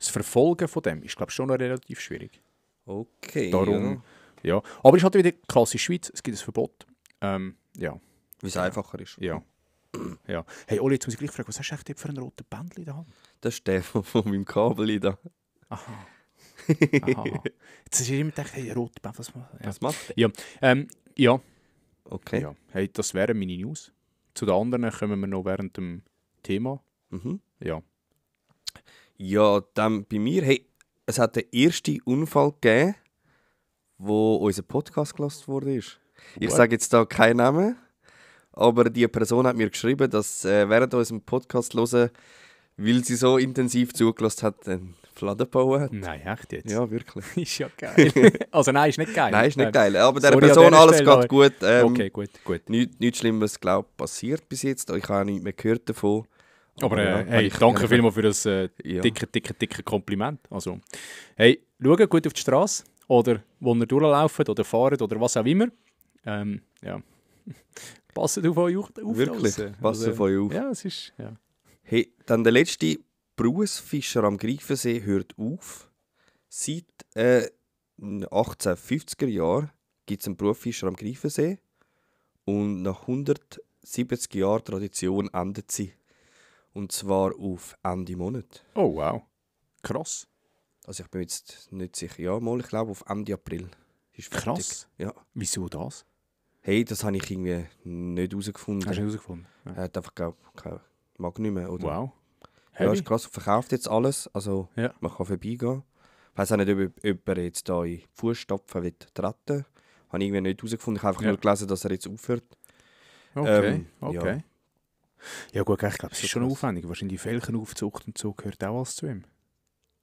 Verfolgen von dem ist, glaube ich, schon noch relativ schwierig. Okay. Darum, ja. Aber es ist halt wieder klassisch Schweiz, es gibt ein Verbot. Ja. Wie es einfacher ist. Ja. Ja. Hey Oli, jetzt muss ich gleich fragen, was hast du eigentlich für einen roten Bändchen in der Hand? Das ist der von meinem Kabel da. Aha. Jetzt hast du immer gedacht, hey, rote Bändchen, was macht Was macht der? Ja. Ja. Okay. Ja. Hey, das wären meine News. Zu den anderen kommen wir noch während dem Thema. Mhm. Ja. Ja, dann bei mir, hey, es hat den ersten Unfall gegeben, wo unser Podcast gelassen wurde. Ich What? sage jetzt da keinen Namen, aber die Person hat mir geschrieben, dass während unserem Podcast hören, weil sie so intensiv zugelassen hat, einen Fladen bauen hat. Nein, echt jetzt? Ja, wirklich. Ist ja geil. Also nein, ist nicht geil. Nein, ist nicht geil. Aber der Sorry an Person dieser alles Stelle, geht gut. Okay, gut. Nichts Schlimmes, glaube ich, passiert bis jetzt. Ich habe auch nichts mehr gehört davon. Aber ja, hey, danke vielmals für das dicke Kompliment. Also, hey, schaut gut auf die Straße oder wo ihr durchlauft oder fahrt oder was auch immer. Ja. Passt auf euch auf. Wirklich, passt auf euch auf. Ja, es ist... Ja. Hey, dann der letzte Berufsfischer am Greifensee hört auf. Seit 1850er Jahren gibt es einen Berufsfischer am Greifensee. Und nach 170 Jahren Tradition endet sie. Und zwar auf Ende Monat. Oh, wow. Krass. Also ich bin jetzt nicht sicher. Ja, mal, ich glaube auf Ende April. Ist fertig. Krass. Ja. Wieso das? Hey, das habe ich irgendwie nicht herausgefunden. Hast du herausgefunden? Ja. Er hat einfach, glaube ich, mag nicht mehr. Oder? Wow. Ja, Heavy. ist krass. Verkauft jetzt alles. Also Ja. man kann vorbeigehen. Ich weiss auch nicht, ob jemand jetzt da in die Fußstapfen treten. Habe ich irgendwie nicht herausgefunden. Ich habe einfach Ja. nur gelesen, dass er jetzt aufhört. Okay. Ja. Ja gut, ich glaube, es So ist schon krass. aufwendig. Wahrscheinlich die Felchenaufzucht und so gehört auch alles zu ihm.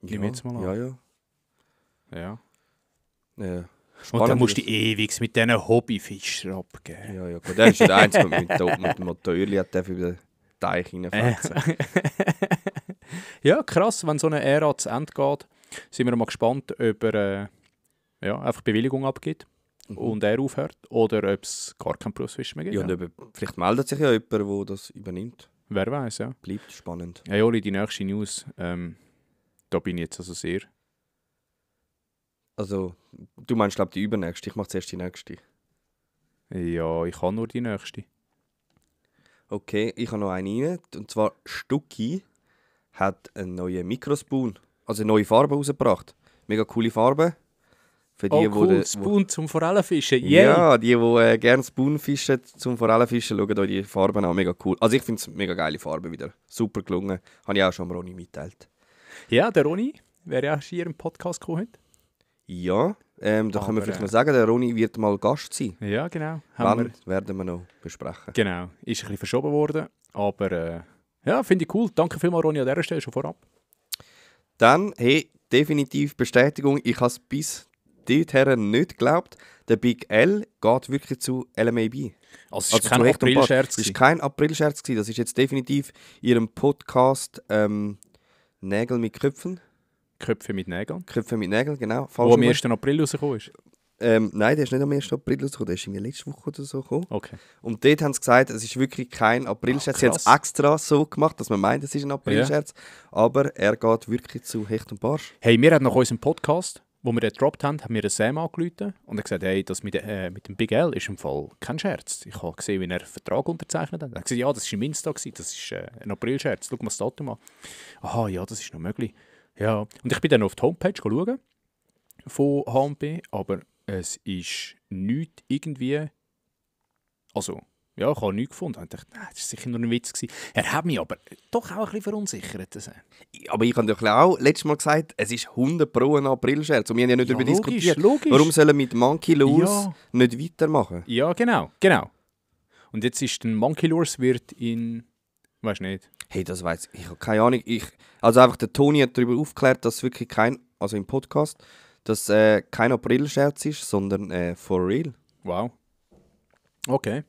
Nimm jetzt mal an. Ja. Ja. Ja. Und dann musst du ewig mit diesen Hobbyfischern abgeben. Ja, gut. Der ist ja der Einzige, der mit dem Motorli hat über den Teich reinfetzen. Ja, krass, wenn so eine Ära zu Ende geht, sind wir mal gespannt, ob er einfach Bewilligung abgibt und er aufhört oder ob es gar keinen Berufsfisch mehr gibt. Ja, und vielleicht meldet sich ja jemand, der das übernimmt. Wer weiß, ja. Bleibt spannend. Hey Oli, die nächste News, da bin ich jetzt also sehr... Also, du meinst, glaube ich, die übernächste. Ich mache zuerst die nächste. Ja, ich habe nur die nächste. Okay, ich habe noch eine rein. Und zwar Stucki hat einen neuen Mikrospoon, also eine neue Farbe rausgebracht. Mega coole Farbe. Für die, cool, Spoon zum Forellenfischen. Yeah. Ja, die gerne Spoon fischen zum Forellenfischen, schauen euch die Farben an. Mega cool. Also ich finde es mega geile Farbe wieder. Super gelungen. Habe ich auch schon am Ronny mitgeteilt. Ja, der Ronny wäre ja hier im Podcast gekommen heute. Ja, da können wir Aber, vielleicht noch sagen, der Ronny wird mal Gast sein. Ja, genau. Wann werden wir noch besprechen. Genau, ist ein bisschen verschoben worden, aber ja, finde ich cool. Danke vielmals, Ronny, an dieser Stelle schon vorab. Dann, hey, definitiv Bestätigung, ich habe es bis dorthin nicht geglaubt. Der Big L geht wirklich zu LMAB. Also es Also war kein zu Hecht und Barsch. Aprilscherz. Es war kein Aprilscherz, das ist jetzt definitiv in ihrem Podcast Nägel mit Köpfen. Köpfe mit Nägeln. Köpfe mit Nägeln, genau. Wo am 1. April rausgekommen ist. Nein, der ist nicht am 1. April rausgekommen, der ist irgendwie letzte Woche oder so gekommen. Okay. Und dort haben sie gesagt, es ist wirklich kein Aprilscherz. Sie haben es krass. extra so gemacht, dass man meint, es ist ein Aprilscherz. Aber er geht wirklich zu Hecht und Barsch. Hey, wir haben nach unserem Podcast, wo wir den gedroppt haben, haben wir den Sam angerufen und er gesagt, hey, das mit dem Big L ist im Fall kein Scherz. Ich habe gesehen, wie er einen Vertrag unterzeichnet hat. Er hat gesagt, ja, das war im Insta, das ist ein Aprilscherz. Schau mal das Datum an. Aha, ja, das ist noch möglich. Ja, und ich bin dann auf die Homepage schauen von HMB, aber es ist nichts irgendwie... Also, ja, ich habe nichts gefunden. Ich dachte, nein, das war sicher nur ein Witz gewesen. Er hat mich aber doch auch ein bisschen verunsichert. Aber ich habe doch auch letztes Mal gesagt, es ist 100 Pro ein Aprilscherz. Und wir haben ja nicht darüber diskutiert. Logisch. Warum sollen wir mit Monkey Lures Ja. nicht weitermachen? Ja, genau. Und jetzt ist der Monkey Lures wird in... Weiß nicht. Hey, das weiß ich. Ich habe keine Ahnung. Also einfach der Toni hat darüber aufgeklärt, dass wirklich also im Podcast, dass kein Aprilscherz ist, sondern for real. Wow. Okay.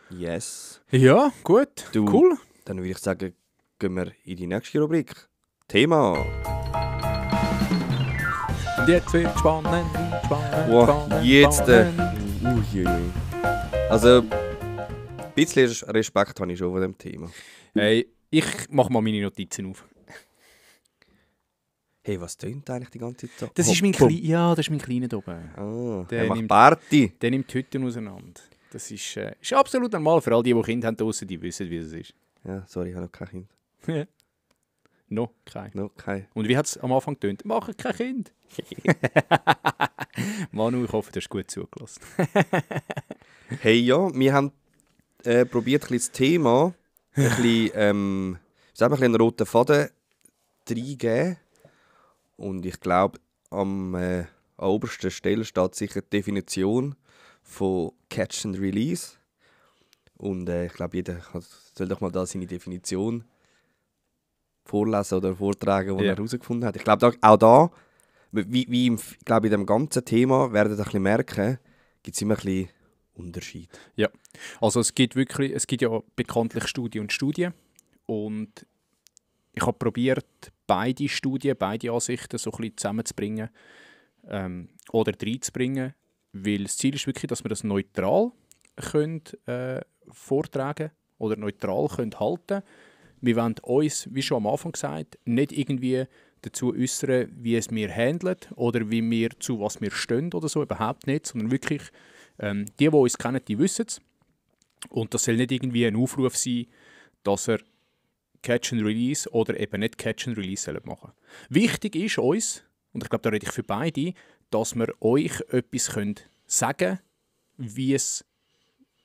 Yes. Ja, gut. Du, Cool. Dann würde ich sagen, gehen wir in die nächste Rubrik. Thema. Und jetzt wird spannend. Wow, jetzt. Uiuiui. Also, ein bisschen Respekt habe ich schon von dem Thema. Hey, ich mache mal meine Notizen auf. Hey, was tönt eigentlich die ganze Zeit so? Das ist mein Kleiner. Ja, das ist mein Kleiner da oben. Ah, Der er macht nimmt- Party. Der nimmt die Hütten auseinander. Das ist absolut normal für all die Kinder haben draussen, die wissen, wie es ist. Ja, sorry, ich habe noch kein Kind. Noch kein. Noch kein. Und wie hat es am Anfang getönt? Machen kein Kind. Manu, ich hoffe, du hast gut zugelassen. Hey, ja, wir haben probiert, ein bisschen das Thema ein bisschen, sagen wir, einen roten Faden reingeben. Und ich glaube, an oberster Stelle steht sicher die Definition von Catch and Release. Und ich glaube, jeder soll doch mal da seine Definition vorlesen oder vortragen, die Ja. er herausgefunden hat. Ich glaube, auch da, wie in dem ganzen Thema, werdet ihr ein bisschen merken, gibt es immer ein bisschen Unterschied. Ja, also es gibt ja bekanntlich Studien und Studien und ich habe probiert, beide Studien, beide Ansichten so ein bisschen zusammenzubringen oder reinzubringen, weil das Ziel ist wirklich, dass wir das neutral können, vortragen oder neutral können halten. Wir wollen uns, wie schon am Anfang gesagt, nicht irgendwie dazu äußern, wie es wir handeln oder wie wir zu was wir stehen oder so, überhaupt nicht, sondern wirklich die uns kennen, die wissen es. Und das soll nicht irgendwie ein Aufruf sein, dass er Catch and Release oder eben nicht Catch and Release machen sollen. Wichtig ist uns, und ich glaube, da rede ich für beide, dass wir euch etwas sagen können, wie es,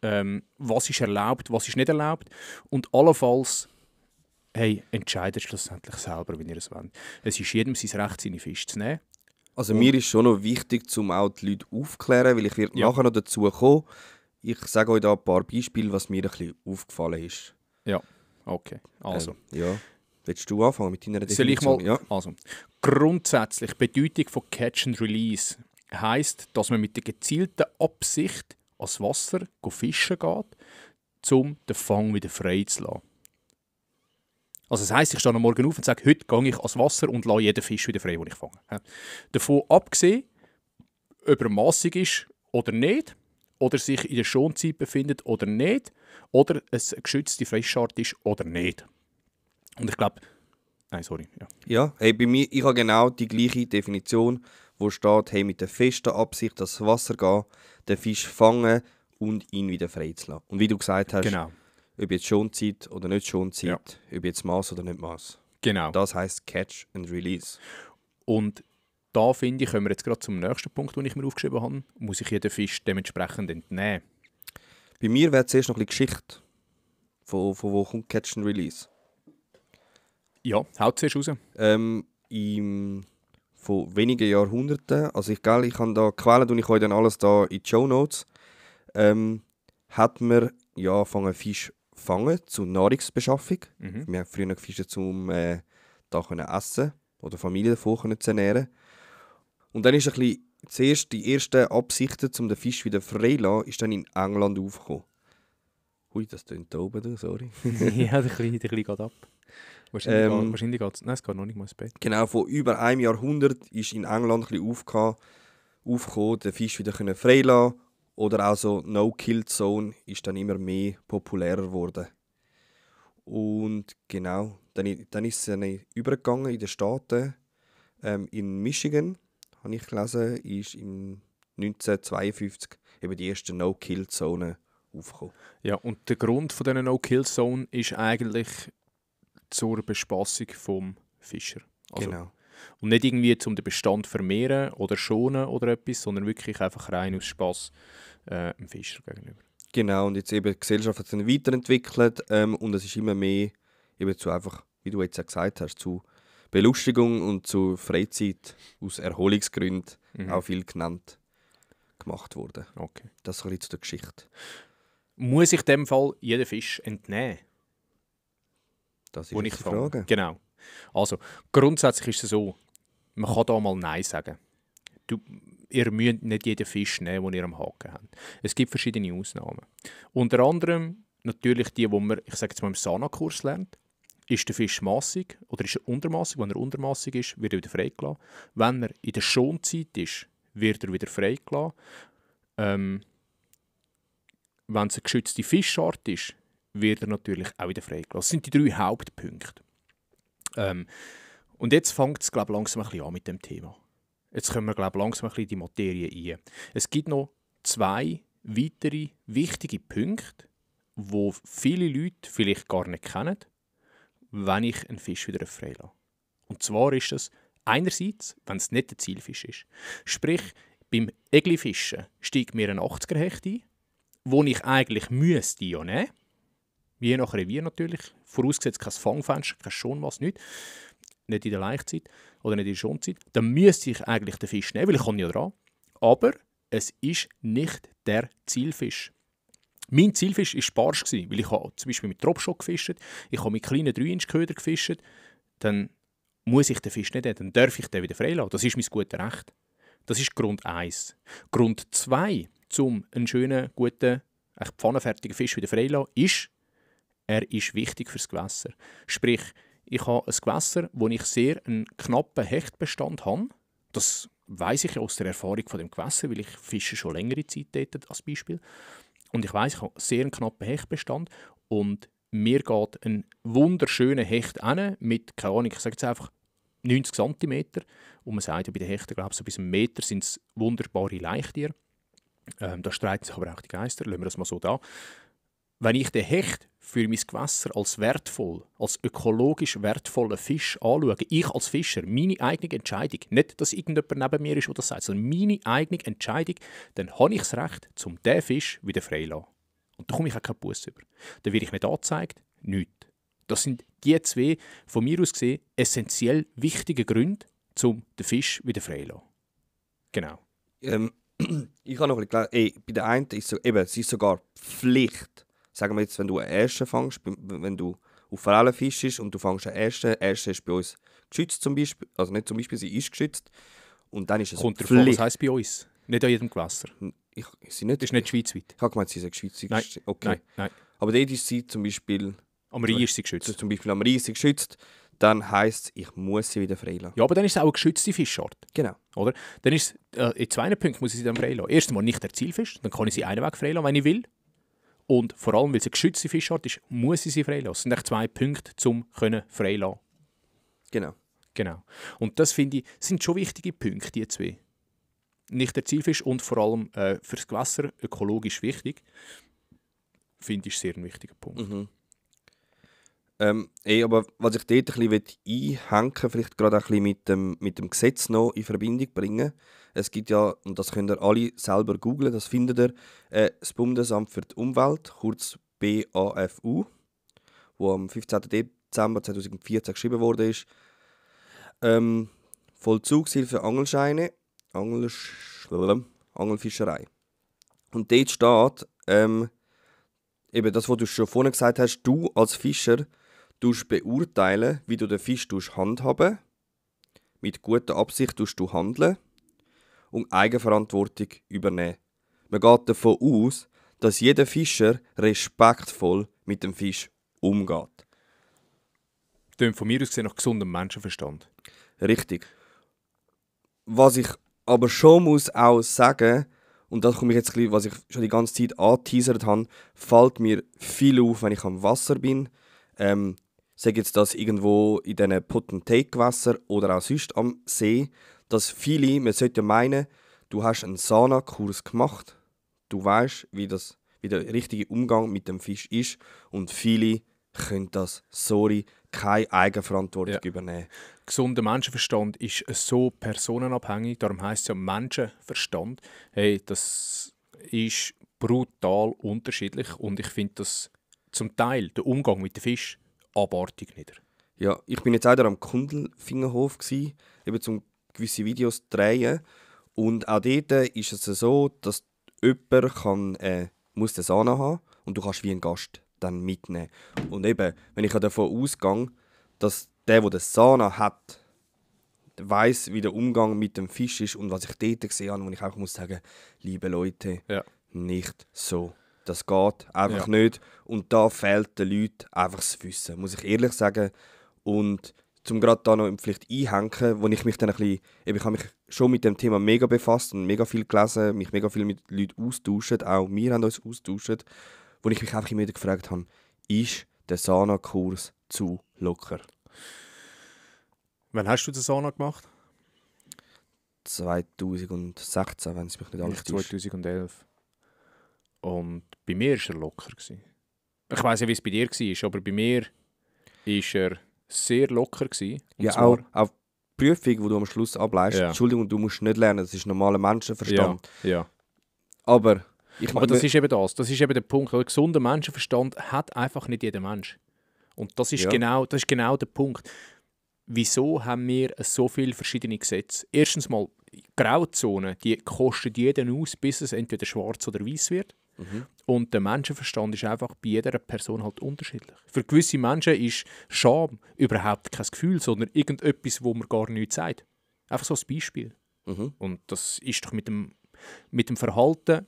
was ist erlaubt, was ist nicht erlaubt und allenfalls entscheidet schlussendlich selber, wenn ihr es wollt. Es ist jedem sein Recht, seine Fische zu nehmen. Also mir ist schon noch wichtig, um auch die Leute aufzuklären, weil ich werde nachher noch dazu kommen. Ich sage euch da ein paar Beispiele, was mir ein bisschen aufgefallen ist. Ja, okay. Also. Ja. Willst du anfangen mit deiner Soll ich Definition? mal? Ja. Also, grundsätzlich, die Bedeutung von Catch and Release heisst, dass man mit der gezielten Absicht ans Wasser fischen geht, um den Fang wieder frei zu lassen. Also das heisst, ich stehe am Morgen auf und sage, heute gehe ich ans Wasser und lasse jeden Fisch wieder frei, den ich fange. Davon abgesehen, ob er massig ist oder nicht, oder sich in der Schonzeit befindet oder nicht, oder es eine geschützte Fischart ist oder nicht. Und ich glaube... Nein, sorry. Ja. Ja, hey, bei mir, ich habe genau die gleiche Definition, wo steht, hey, mit der festen Absicht ans Wasser gehen, den Fisch fangen und ihn wieder freizulassen. Und wie du gesagt hast, Genau. ob jetzt Schonzeit oder nicht Schonzeit, Ja. ob jetzt Maß oder nicht Maß. Genau. Das heisst Catch and Release. Und da finde ich, kommen wir jetzt gerade zum nächsten Punkt, den ich mir aufgeschrieben habe, muss ich jeden Fisch dementsprechend entnehmen. Bei mir wäre zuerst noch ein bisschen Geschichte. Von wo kommt Catch and Release? Ja, haut zuerst raus. Von wenigen Jahrhunderten, also ich habe da Quellen und ich euch dann alles da in die Shownotes, hat man ja angefangen Fisch fangen zur Nahrungsbeschaffung. Wir haben früher gefischt, um da können essen oder Familie davon können zu ernähren. Und dann ist ein bisschen, zuerst die ersten Absichten, um den Fisch wieder frei zu lassen, ist dann in England aufgekommen. Ui, das tönt da oben, sorry. Ja, der Kleine geht ab. Wahrscheinlich geht es... Nein, es geht noch nicht mal ins Bett. Genau, vor über einem Jahrhundert ist in England ein bisschen aufgekommen, den Fisch wieder frei lassen. Oder auch so No-Kill-Zone ist dann immer mehr populärer geworden. Und genau, dann ist es dann übergegangen in den Staaten. In Michigan, habe ich gelesen, ist im 1952 eben die erste No-Kill-Zone aufgekommen. Ja, und der Grund von dieser No-Kill-Zone ist eigentlich zur Bespassung vom Fischer. Also, Genau. und nicht irgendwie, um den Bestand zu vermehren oder schonen oder etwas, sondern wirklich einfach rein aus Spass dem Fischer gegenüber. Genau, und jetzt eben die Gesellschaft hat sich weiterentwickelt und es ist immer mehr eben zu einfach, wie du jetzt ja gesagt hast, zu Belustigung und zu Freizeit aus Erholungsgründen auch viel genannt gemacht worden. Okay. Das ist ein bisschen zu der Geschichte. Muss ich in dem Fall jeden Fisch entnehmen, Das ist den ich jetzt die fange? Frage. Genau. Also, grundsätzlich ist es so, man kann da mal Nein sagen. Ihr müsst nicht jeden Fisch nehmen, den ihr am Haken habt. Es gibt verschiedene Ausnahmen. Unter anderem natürlich die man, ich sage jetzt mal im Sana-Kurs lernt. Ist der Fisch massig oder ist er untermassig? Wenn er untermassig ist, wird er wieder freigelassen. Wenn er in der Schonzeit ist, wird er wieder freigelassen. Wenn es eine geschützte Fischart ist, wird er natürlich auch wieder freigelassen. Das sind die 3 Hauptpunkte. Und jetzt fängt es langsam ein bisschen an mit dem Thema. Jetzt können wir langsam ein bisschen in die Materie ein. Es gibt noch 2 weitere wichtige Punkte, die viele Leute vielleicht gar nicht kennen, wenn ich einen Fisch wieder freilasse. Und zwar ist das einerseits, wenn es nicht der Zielfisch ist. Sprich, beim Eglifischen steigt mir ein 80er-Hecht ein, wo ich eigentlich müsste ja nehmen. Je nach Revier natürlich. Vorausgesetzt kein Fangfenster, kein Schonmaß, nichts. Nicht in der Laichzeit oder nicht in der Schonzeit. Dann müsste ich eigentlich den Fisch nehmen, weil ich kann ja dran. Aber es ist nicht der Zielfisch. Mein Zielfisch war Barsch, weil ich habe zum Beispiel mit Dropshot gefischt, ich habe mit kleinen 3-Inch-Ködern gefischt. dann muss ich den Fisch nicht essen, dann darf ich den wieder freilassen. Das ist mein gutes Recht. Das ist Grund 1. Grund 2, um einen schönen, guten, pfannenfertigen Fisch wieder freilassen, ist, er ist wichtig fürs Gewässer. Sprich, ich habe ein Gewässer, wo ich sehr einen knappen Hechtbestand habe. Das weiss ich aus der Erfahrung von dem Gewässer, weil ich fische schon längere Zeit dort als Beispiel. Und ich weiss, ich habe sehr einen knappen Hechtbestand und mir geht ein wunderschöner Hecht hin mit, keine Ahnung, ich sage jetzt einfach 90 cm. Und man sagt ja bei den Hechten, glaube ich, so bis 1 Meter sind es wunderbare Leichtiere. Da streiten sich aber auch die Geister, lassen wir das mal so da. Wenn ich den Hecht für mein Gewässer als wertvoll, als ökologisch wertvollen Fisch anschaue, ich als Fischer, meine eigene Entscheidung, nicht, dass irgendjemand neben mir ist, der das sagt, sondern meine eigene Entscheidung, dann habe ich das Recht, um diesen Fisch wieder freizulassen. Und da komme ich auch keinen Buss über. Dann werde ich nicht angezeigt, nichts. Das sind die 2, von mir aus gesehen, essentiell wichtige Gründe, um den Fisch wieder freizulassen. Genau. Ich habe noch ein bisschen gelernt, bei der einen ist es ist sogar Pflicht. Sagen wir jetzt, wenn du einen Ersten fängst, wenn du auf Forellen fischst und du fängst einen Ersten ist bei uns geschützt zum Beispiel, also nicht zum Beispiel, sie ist geschützt. Und dann ist es Kommt Pflicht. davon, was heisst bei uns? Nicht an jedem Gewässer. Sie nicht, Das ist nicht schweizweit. Ich habe gemeint, sie sind schweizweit. Nein, Okay. nein. Aber dort ist sie zum Beispiel... Am Rhein ist sie geschützt. Zum Beispiel am Rhein ist sie geschützt. Dann heisst es, ich muss sie wieder freilassen. Ja, aber dann ist es auch eine geschützte Fischart. Genau. Oder? Dann ist in 2 Punkten muss ich sie dann freilassen. Erstens mal nicht der Zielfisch, dann kann ich sie einen Weg freilassen, wenn ich will. Und vor allem, weil es eine geschützte Fischart ist, muss ich sie freilassen. Das sind echt 2 Punkte, um freilassen. Genau. Und das finde ich, sind schon wichtige Punkte, die 2. Nicht der Zielfisch und vor allem fürs Gewässer ökologisch wichtig. Finde ich sehr ein wichtiger Punkt. Mhm. Aber was ich dort ein bisschen einhängen will, vielleicht gerade auch ein bisschen mit dem Gesetz noch in Verbindung bringen. Es gibt ja, und das könnt ihr alle selber googlen, das findet ihr, das Bundesamt für die Umwelt, kurz BAFU, wo am 15. Dezember 2014 geschrieben wurde. Vollzugshilfe Angelscheine, Angelfischerei. Und dort steht, eben das, was du schon vorhin gesagt hast, du als Fischer beurteilen, wie du den Fisch handhaben. Mit guter Absicht du handeln und Eigenverantwortung übernehmen. Man geht davon aus, dass jeder Fischer respektvoll mit dem Fisch umgeht. Das klingt von mir aus gesehen nach gesundem Menschenverstand. Richtig. Was ich aber schon muss auch sagen, und das komme ich jetzt ein bisschen, was ich schon die ganze Zeit angeteasert habe, fällt mir viel auf, wenn ich am Wasser bin. Sage jetzt das irgendwo in diesen Put-and-Take-Gewässern oder auch sonst am See, dass viele, man sollte meinen, du hast einen Sana-Kurs gemacht, du weißt, wie der richtige Umgang mit dem Fisch ist und viele können das, keine Eigenverantwortung übernehmen. Gesunder Menschenverstand ist so personenabhängig, darum heisst es ja Menschenverstand. Hey, das ist brutal unterschiedlich und ich finde das zum Teil, der Umgang mit dem Fisch, abartig nieder. Ja, ich bin jetzt auch am Kundelfingerhof gsi, eben zum gewisse Videos drehen und auch dort ist es so, dass jemand muss den Sana haben und du kannst wie ein Gast dann mitnehmen. Und eben, wenn ich davon ausgehe, dass der den Sana hat, weiss, wie der Umgang mit dem Fisch ist und was ich dort gesehen habe, wo ich auch muss sagen, liebe Leute, nicht so. Das geht einfach nicht. Und da fehlt den Leuten einfach das Wissen, muss ich ehrlich sagen. Und zum gerade da noch vielleicht einhängen, wo ich mich dann ein bisschen, ich habe mich schon mit dem Thema mega befasst und mega viel gelesen, mich mega viel mit Leuten austauscht, auch wir haben uns austauscht, wo ich mich einfach immer wieder gefragt habe, ist der Sana-Kurs zu locker? Wann hast du den Sana gemacht? 2016, wenn es mich nicht alles täuscht. 2011. Und bei mir war er locker. Ich weiss nicht, wie es bei dir war, aber bei mir war er sehr locker. Und ja, zwar, auch die Prüfung, die du am Schluss ableist, Entschuldigung, du musst nicht lernen, das ist normaler Menschenverstand. Ja. Aber das ist eben das. Das ist eben der Punkt. Ein gesunder Menschenverstand hat einfach nicht jeder Mensch. Und das ist, genau der Punkt. Wieso haben wir so viele verschiedene Gesetze? Erstens mal, Grauzonen, die kosten jeden aus, bis es entweder schwarz oder weiß wird. Und der Menschenverstand ist einfach bei jeder Person halt unterschiedlich. Für gewisse Menschen ist Scham überhaupt kein Gefühl, sondern irgendetwas, wo man gar nichts sagt. Einfach so ein Beispiel. Und das ist doch mit dem Verhalten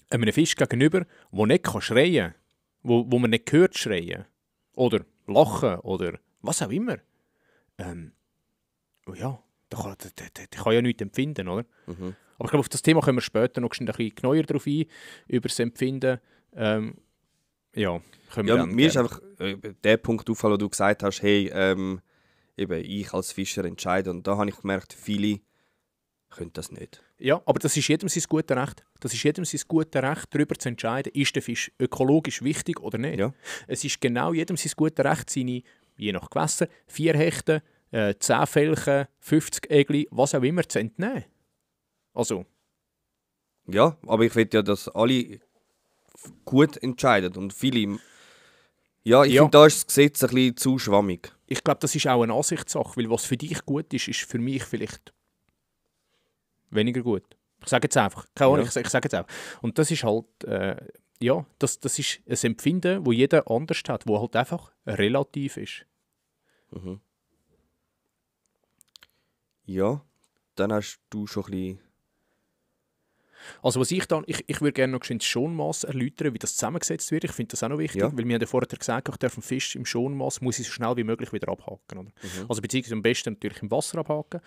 einem Fisch gegenüber, der nicht schreien kann, wo man nicht hört schreien oder lachen oder was auch immer. Ja, der kann ja nichts empfinden, oder? Aber ich glaube, auf das Thema können wir später noch ein bisschen genauer drauf ein, über das Empfinden. Können wir dann mir ist einfach der Punkt aufgefallen, wo du gesagt hast, hey, eben ich als Fischer entscheide. Und da habe ich gemerkt, viele können das nicht. Ja, aber das ist jedem sein gutes Recht. Das ist jedem sein gutes Recht, darüber zu entscheiden, ist der Fisch ökologisch wichtig oder nicht. Ja. Es ist genau jedem sein gutes Recht, seine, je nach Gewässer, 4 Hechte, 10 Felchen, 50 Egli, was auch immer, zu entnehmen. Also. Ja, aber ich will ja, dass alle gut entscheiden. Und viele... Ja, ich finde, da ist das Gesetz ein bisschen zu schwammig. Ich glaube, das ist auch eine Ansichtssache, weil was für dich gut ist, ist für mich vielleicht weniger gut. Ich sage jetzt einfach. Keine Ahnung, ich sage jetzt einfach. Und das ist halt, das ist ein Empfinden, das jeder anders hat, das halt einfach relativ ist. Ja, dann hast du schon ein bisschen... Also was ich würde gerne noch das Schonmaß erläutern, wie das zusammengesetzt wird. Ich finde das auch noch wichtig, weil wir haben ja vorher gesagt, ich darf einen Fisch im Schonmaß muss ich so schnell wie möglich wieder abhaken. Oder? Also beziehungsweise am besten natürlich im Wasser abhaken.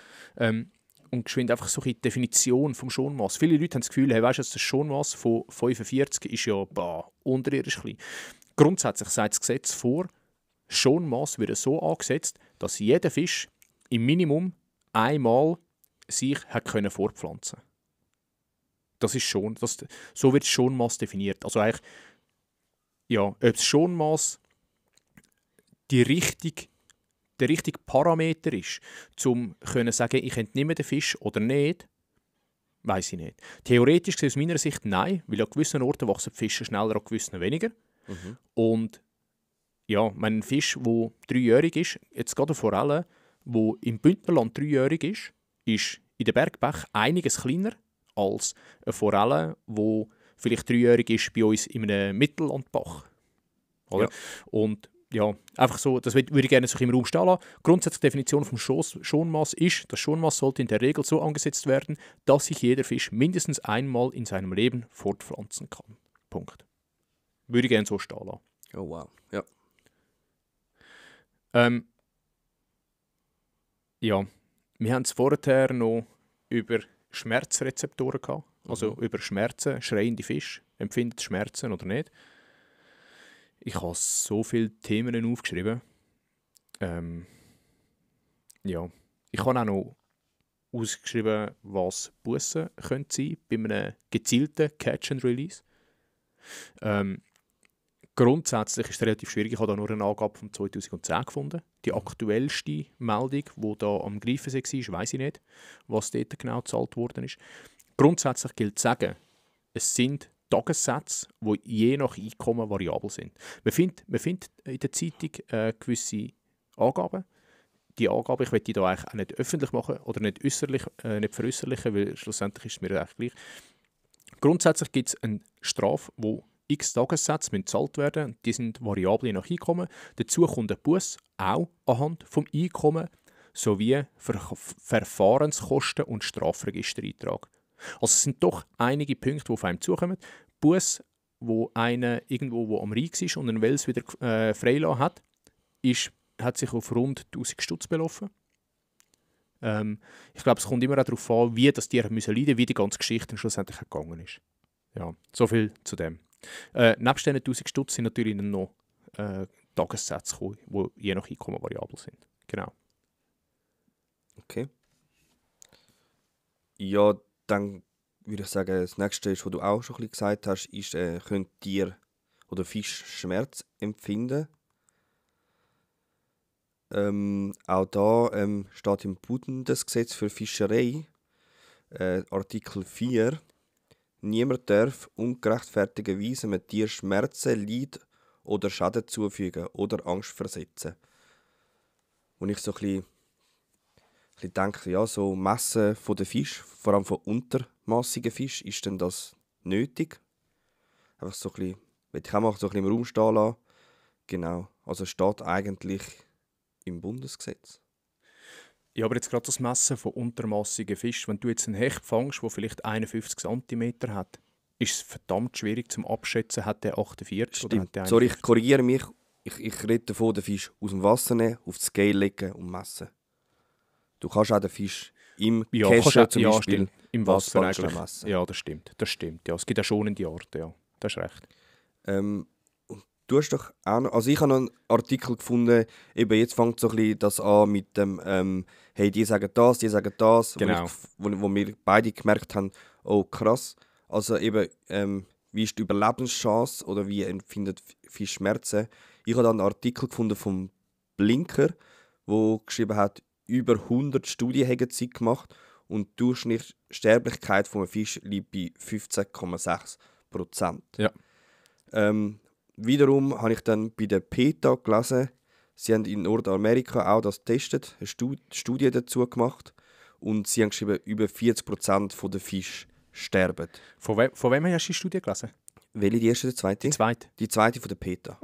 Und geschwind einfach so eine Definition vom Schonmaß. Viele Leute haben das Gefühl, hey, weißt du, das Schonmaß von 45 ist ja unterirdisch klein. Grundsätzlich sagt das Gesetz vor, Schonmaß wird so angesetzt, dass jeder Fisch im Minimum einmal sich hat können fortpflanzen. Das ist schon, so wird das Schonmaß definiert. Also eigentlich, ob das Schonmaß der richtige Parameter ist, um zu sagen, ich entnehme den Fisch oder nicht, weiß ich nicht. Theoretisch gesehen aus meiner Sicht nein, weil an gewissen Orten wachsen die Fische schneller, an gewissen weniger. Und ein Fisch, der 3-jährig ist, jetzt gerade eine Forelle, die im Bündnerland 3-jährig ist in den Bergbächen einiges kleiner als eine Forelle, die vielleicht 3-jährig ist bei uns in einem Mittellandbach. Oder? Ja. Und einfach so, das würde ich gerne so im Raum stehen lassen. Grundsätzliche Definition vom Schonmaß ist, das Schonmaß sollte in der Regel so angesetzt werden, dass sich jeder Fisch mindestens einmal in seinem Leben fortpflanzen kann. Punkt. Würde ich gerne so stehen lassen. Oh wow, ja. Wir haben es vorher noch über Schmerzrezeptoren gehabt. Also über Schmerzen, schreiende Fische. Empfindet Schmerzen oder nicht? Ich habe so viele Themen aufgeschrieben. Ich habe auch noch ausgeschrieben, was Bussen sein können bei einem gezielten Catch and Release. Grundsätzlich ist es relativ schwierig. Ich habe da nur eine Angabe von 2010 gefunden. Die aktuellste Meldung, die da am Greifen war, weiss ich nicht, was dort genau gezahlt worden ist. Grundsätzlich gilt zu sagen, es sind Tagessätze, die je nach Einkommen variabel sind. Man findet in der Zeitung gewisse Angaben. Die Angaben, ich möchte die da eigentlich auch nicht öffentlich machen oder nicht veräußerlichen, weil schlussendlich ist es mir eigentlich gleich. Grundsätzlich gibt es eine Strafe, wo x Tagessätze gezahlt werden müssen. Die sind variabel je nach Einkommen. Dazu kommt ein Buss auch anhand des Einkommens sowie Verfahrenskosten und Strafregistereintrag. Also es sind doch einige Punkte, die auf einem zukommen. Buss, wo einer irgendwo am Rhein war und einen Wels wieder freigelassen hat, hat sich auf rund 1000 Stutz belaufen. Ich glaube, es kommt immer auch darauf an, wie das Tier leiden musste, wie die ganze Geschichte schlussendlich gegangen ist. Ja, so viel zu dem. Nebst diesen 1000 Stutz sind natürlich noch Tagessätze gekommen, die je nach Einkommen variabel sind. Genau. Okay. Ja, dann würde ich sagen, das nächste ist, was du auch schon ein bisschen gesagt hast, ist, können Tier oder Fisch Schmerz empfinden. Auch da steht im Bundesgesetz für Fischerei, Artikel 4, niemand darf ungerechtfertigterweise einem Tier Schmerzen, Leid oder Schaden zufügen oder Angst versetzen. Und ich so ein bisschen denke, ja, so Messen von den Fisch, vor allem von untermassigen Fisch, ist denn das nötig? Einfach so ein bisschen, will ich auch mal so ein bisschen im Raum stehen lassen. Genau, also steht eigentlich im Bundesgesetz. Ja, aber jetzt gerade das Messen von untermassigen Fischen. Wenn du jetzt einen Hecht fängst, der vielleicht 51 cm hat, ist es verdammt schwierig zum Abschätzen, hat der 48 oder hat der 51? Sorry, ich korrigiere mich. Ich rede davon, den Fisch aus dem Wasser nehmen, auf die Scale legen und messen. Du kannst auch den Fisch im Kästchen zum Beispiel stimmt. Im Wasser Wasser eigentlich messen. Ja, das stimmt. Ja, es gibt ja schonende Arten, ja. Das ist recht. Und du hast doch auch noch, also ich habe noch einen Artikel gefunden, eben jetzt fängt so ein bisschen das an mit dem, hey, die sagen das, Genau. wo wir beide gemerkt haben, oh krass, also eben, wie ist die Überlebenschance oder wie empfindet Fisch Schmerzen? Ich habe dann einen Artikel gefunden vom Blinker, wo geschrieben hat, über 100 Studien haben sie gemacht und die durchschnittliche Sterblichkeit von einem Fisch liegt bei 15,6%. Ja. Wiederum habe ich dann bei der PETA gelesen, sie haben in Nordamerika auch das getestet, eine Studie dazu gemacht und sie haben geschrieben, über 40% der Fische sterben. Von wem hast du die Studie gelesen? Welche, die erste oder die zweite? Die zweite. Die zweite von der PETA.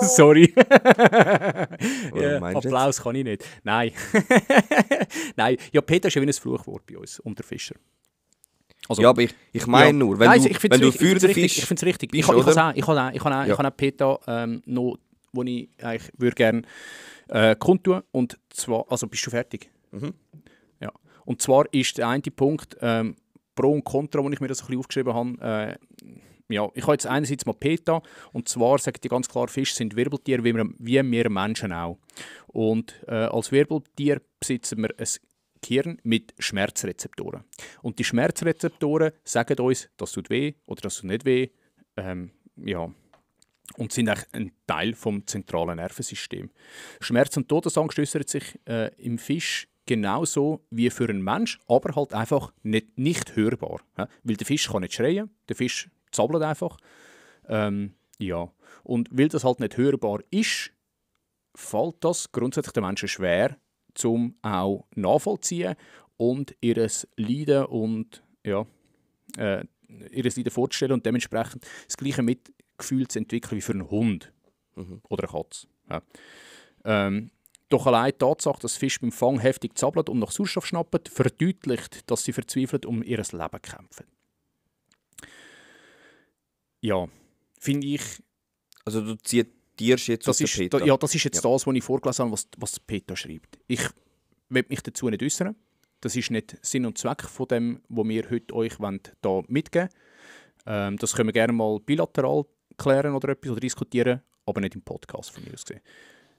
Sorry. Warum meinst du Applaus kann ich nicht. Nein. Nein. Ja, Peter ist ja wie ein Fluchwort bei uns unter Fischer. Also, Ja, aber ich meine nur, wenn Nein, du, ich find's wenn du richtig, für den ich Fisch finde es richtig. bist, Ich oder? habe auch PETA noch, wo ich eigentlich würde gerne kundtun. Und zwar, also bist du fertig? Mhm. Ja. Und zwar ist der eine Punkt Pro und Contra, wo ich mir das ein bisschen aufgeschrieben habe. Ja, ich habe jetzt einerseits mal PETA, und zwar sagen die ganz klar, Fische sind Wirbeltiere, wie wir Menschen auch. Und als Wirbeltier besitzen wir ein Gehirn mit Schmerzrezeptoren. Und die Schmerzrezeptoren sagen uns, das tut weh oder das tut nicht weh. Ja. Und sind eigentlich ein Teil vom zentralen Nervensystems. Schmerz und Todesangst äußert sich im Fisch genauso wie für einen Mensch, aber halt einfach nicht hörbar. Ja? Weil der Fisch kann nicht schreien, der Fisch zappelt einfach. Ja. Und weil das halt nicht hörbar ist, fällt das grundsätzlich den Menschen schwer, zum auch nachvollziehen und ihr Leiden und ihr Leiden vorzustellen und dementsprechend das gleiche Mitgefühl zu entwickeln wie für einen Hund oder eine Katze. Ja. Doch allein die Tatsache, dass Fische beim Fang heftig zappeln und nach Sauerstoff schnappen, verdeutlicht, dass sie verzweifelt um ihr Leben kämpfen. Ja, finde ich. Also du zitierst jetzt aus der PETA. Ja, das ist jetzt das, was ich vorgelesen habe, was PETA schreibt. Ich will mich dazu nicht äußern. Das ist nicht Sinn und Zweck von dem, was wir heute euch hier mitgeben wollen. Das können wir gerne mal bilateral klären oder etwas oder diskutieren, aber nicht im Podcast von mir aus gesehen.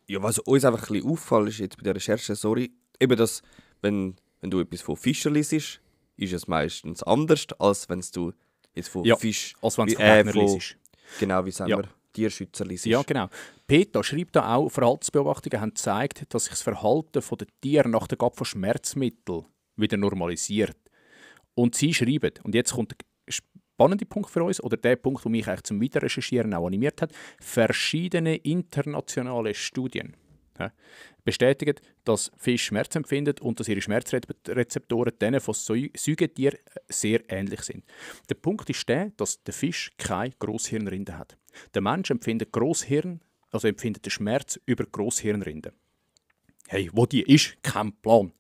Ja, was uns einfach ein bisschen auffällt, ist jetzt bei der Recherche, sorry, eben das, wenn du etwas von Fischen liest, ist es meistens anders, als wenn du jetzt von Fisch... als wenn es von Gegner liest. Genau, wie sagen wir, Tierschützer liest. Ja, genau. PETA schreibt da auch, Verhaltensbeobachtungen haben gezeigt, dass sich das Verhalten der Tiere nach der Gabe von Schmerzmitteln wieder normalisiert. Und sie schreiben, und jetzt kommt der spannende Punkt für uns, oder der Punkt, der mich eigentlich zum Weiterrecherchieren auch animiert hat, verschiedene internationale Studien bestätigen, dass Fische Schmerz empfinden und dass ihre Schmerzrezeptoren denen von Säugetieren sehr ähnlich sind. Der Punkt ist der, dass der Fisch keine Grosshirnrinde hat. Der Mensch empfindet empfindet den Schmerz über Grosshirnrinde. Hey, wo die ist, kein Plan.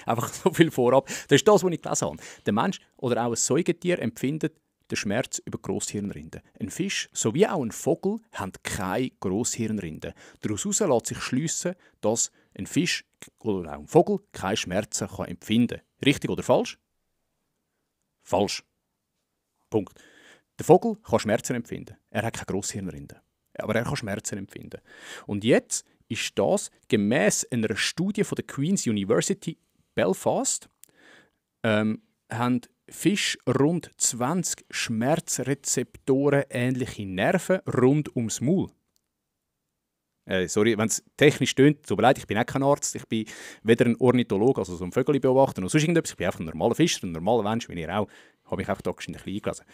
Einfach so viel vorab. Das ist das, was ich gelesen habe. Der Mensch oder auch ein Säugetier empfindet den Schmerz über Grosshirnrinde. Ein Fisch sowie auch ein Vogel haben keine Grosshirnrinde. Daraus lässt sich schliessen, dass ein Fisch oder auch ein Vogel keine Schmerzen empfinden kann. Richtig oder falsch? Falsch. Punkt. Der Vogel kann Schmerzen empfinden. Er hat keine Grosshirnrinde. Aber er kann Schmerzen empfinden. Und jetzt ist das gemäss einer Studie von der Queen's University Belfast haben Fische rund 20 Schmerzrezeptoren ähnliche Nerven rund ums Maul. Sorry, wenn es technisch tönt, tut mir leid, ich bin auch kein Arzt, ich bin weder ein Ornithologe, also so ein Vögelbeobachter noch sonst irgendetwas, ich bin einfach ein normaler Fischer, ein normaler Mensch, wie ihr auch, habe mich einfach da ein bisschen eingelesen.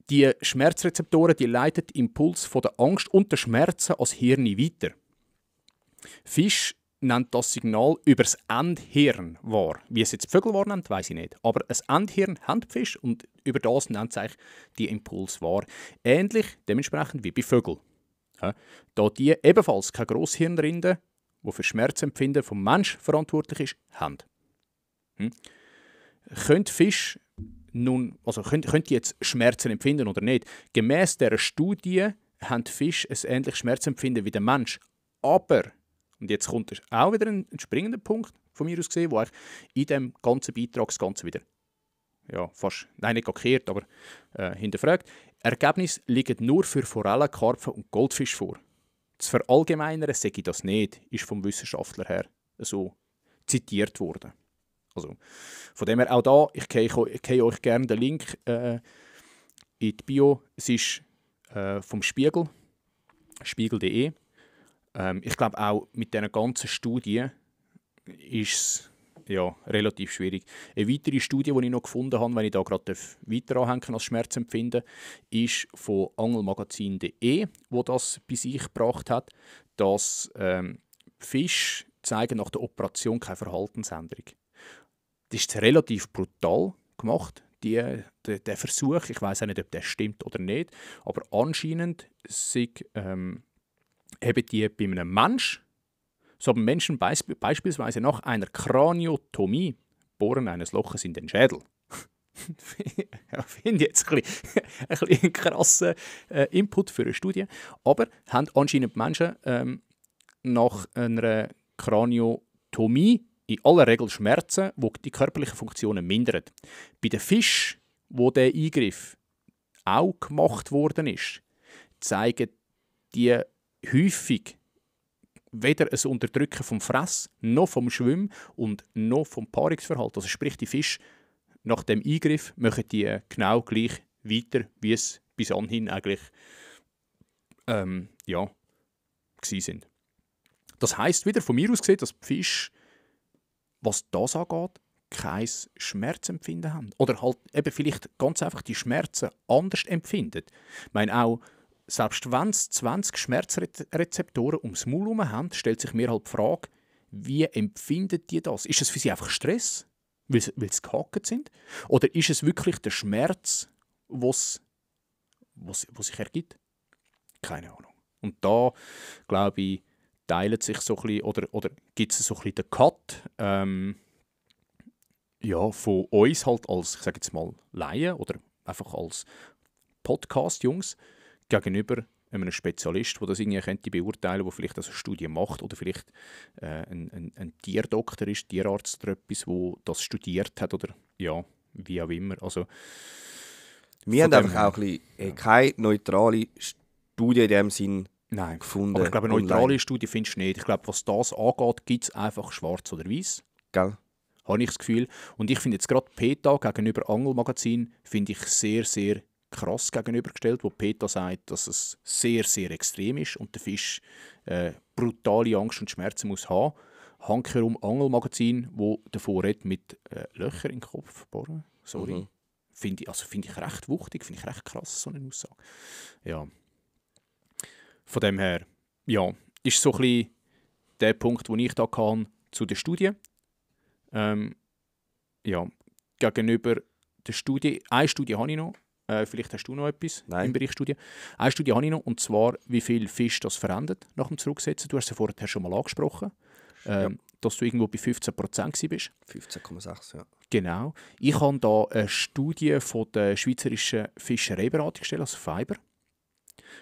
Die Schmerzrezeptoren, die leiten Impuls von der Angst und der Schmerzen ans Hirn weiter. Fische nimmt das Signal über das Endhirn wahr. Wie es jetzt die Vögel wahrnehmen, weiss ich nicht. Aber ein Endhirn haben die Fische und über das nimmt es eigentlich die Impuls wahr. Ähnlich dementsprechend wie bei Vögeln. Ja, da die ebenfalls keine Grosshirnrinde, die für Schmerzempfinden vom Mensch verantwortlich ist, haben. Können Fische nun, also können die jetzt Schmerzen empfinden oder nicht? Gemäss dieser Studie haben die Fische ein ähnliches Schmerzempfinden wie der Mensch. Aber, und jetzt kommt auch wieder ein springender Punkt von mir aus gesehen, wo in diesem ganzen Beitrag das Ganze wieder, ja, fast, nein, nicht gekehrt, aber hinterfragt. Ergebnisse liegen nur für Forellen, Karpfen und Goldfisch vor. Zu verallgemeinern sage ich das nicht, ist vom Wissenschaftler her so zitiert worden. Also, von dem her auch da, ich gehe euch gerne den Link in die Bio. Es ist vom Spiegel, spiegel.de. Ich glaube auch mit diesen ganzen Studien ist es ja, relativ schwierig. Eine weitere Studie, die ich noch gefunden habe, wenn ich da gerade weiter anhängen als Schmerzempfinden, ist von angelmagazin.de, wo das bei sich gebracht hat, dass Fische zeigen nach der Operation keine Verhaltensänderung. Das ist relativ brutal gemacht, der Versuch. Ich weiß auch nicht, ob der stimmt oder nicht, aber anscheinend haben die bei einem Menschen, so beim Menschen beispielsweise nach einer Kraniotomie, Bohren eines Loches in den Schädel. Finde ich jetzt ein bisschen krasser Input für eine Studie. Aber haben anscheinend Menschen nach einer Kraniotomie in aller Regel Schmerzen, die die körperlichen Funktionen mindern. Bei den Fischen, wo der Eingriff auch gemacht worden ist, zeigen die häufig weder ein Unterdrücken vom Fress, noch vom Schwimmen und noch vom Paarungsverhalten. Also sprich, die Fische nach dem Eingriff machen die genau gleich weiter, wie es bis anhin eigentlich gewesen sind. Das heisst wieder von mir aus gesehen, dass die Fische, was das angeht, kein Schmerzempfinden haben. Oder halt eben vielleicht ganz einfach die Schmerzen anders empfinden. Ich meine auch, selbst wenn es 20 Schmerzrezeptoren ums Maul herum haben, stellt sich mir halt die Frage, wie empfinden die das? Ist es für sie einfach Stress, weil sie gehackt sind? Oder ist es wirklich der Schmerz, was sich ergibt? Keine Ahnung. Und da, glaube ich, teilt sich so ein bisschen, oder gibt es so ein bisschen den Cut von uns halt als, ich sage jetzt mal, Laien oder einfach als Podcast-Jungs gegenüber einem Spezialist, der das irgendwie könnte beurteilen, der vielleicht eine Studie macht oder vielleicht ein Tierdoktor ist, Tierarzt oder etwas, der das studiert hat oder ja, wie auch immer. Also, wir haben einfach auch ein bisschen, keine neutrale Studie in dem Sinn gefunden. Aber ich glaube, eine neutrale Studie findest du nicht. Ich glaube, was das angeht, gibt es einfach schwarz oder weiß. Gell? Habe ich das Gefühl. Und ich finde jetzt gerade PETA gegenüber Angelmagazin finde ich sehr, sehr krass gegenübergestellt, wo PETA sagt, dass es sehr, sehr extrem ist und der Fisch brutale Angst und Schmerzen muss haben. Hankerum Angelmagazin, wo davor redet mit Löcher im Kopf bohren. Sorry. Mhm. Finde ich recht wuchtig, finde ich recht krass, so eine Aussage. Ja. Von dem her, ja, ist so ein bisschen der Punkt, den ich da kann zu der Studie. Gegenüber der Studie, eine Studie habe ich noch, vielleicht hast du noch etwas im Bereich Studie. Eine Studie habe ich noch, und zwar, wie viel Fisch das verändert nach dem Zurücksetzen. Du hast es ja vorher schon mal angesprochen, dass du irgendwo bei 15% bist. 15,6, ja. Genau. Ich habe da eine Studie von der Schweizerischen Fischereiberatungsstelle, also Fiber,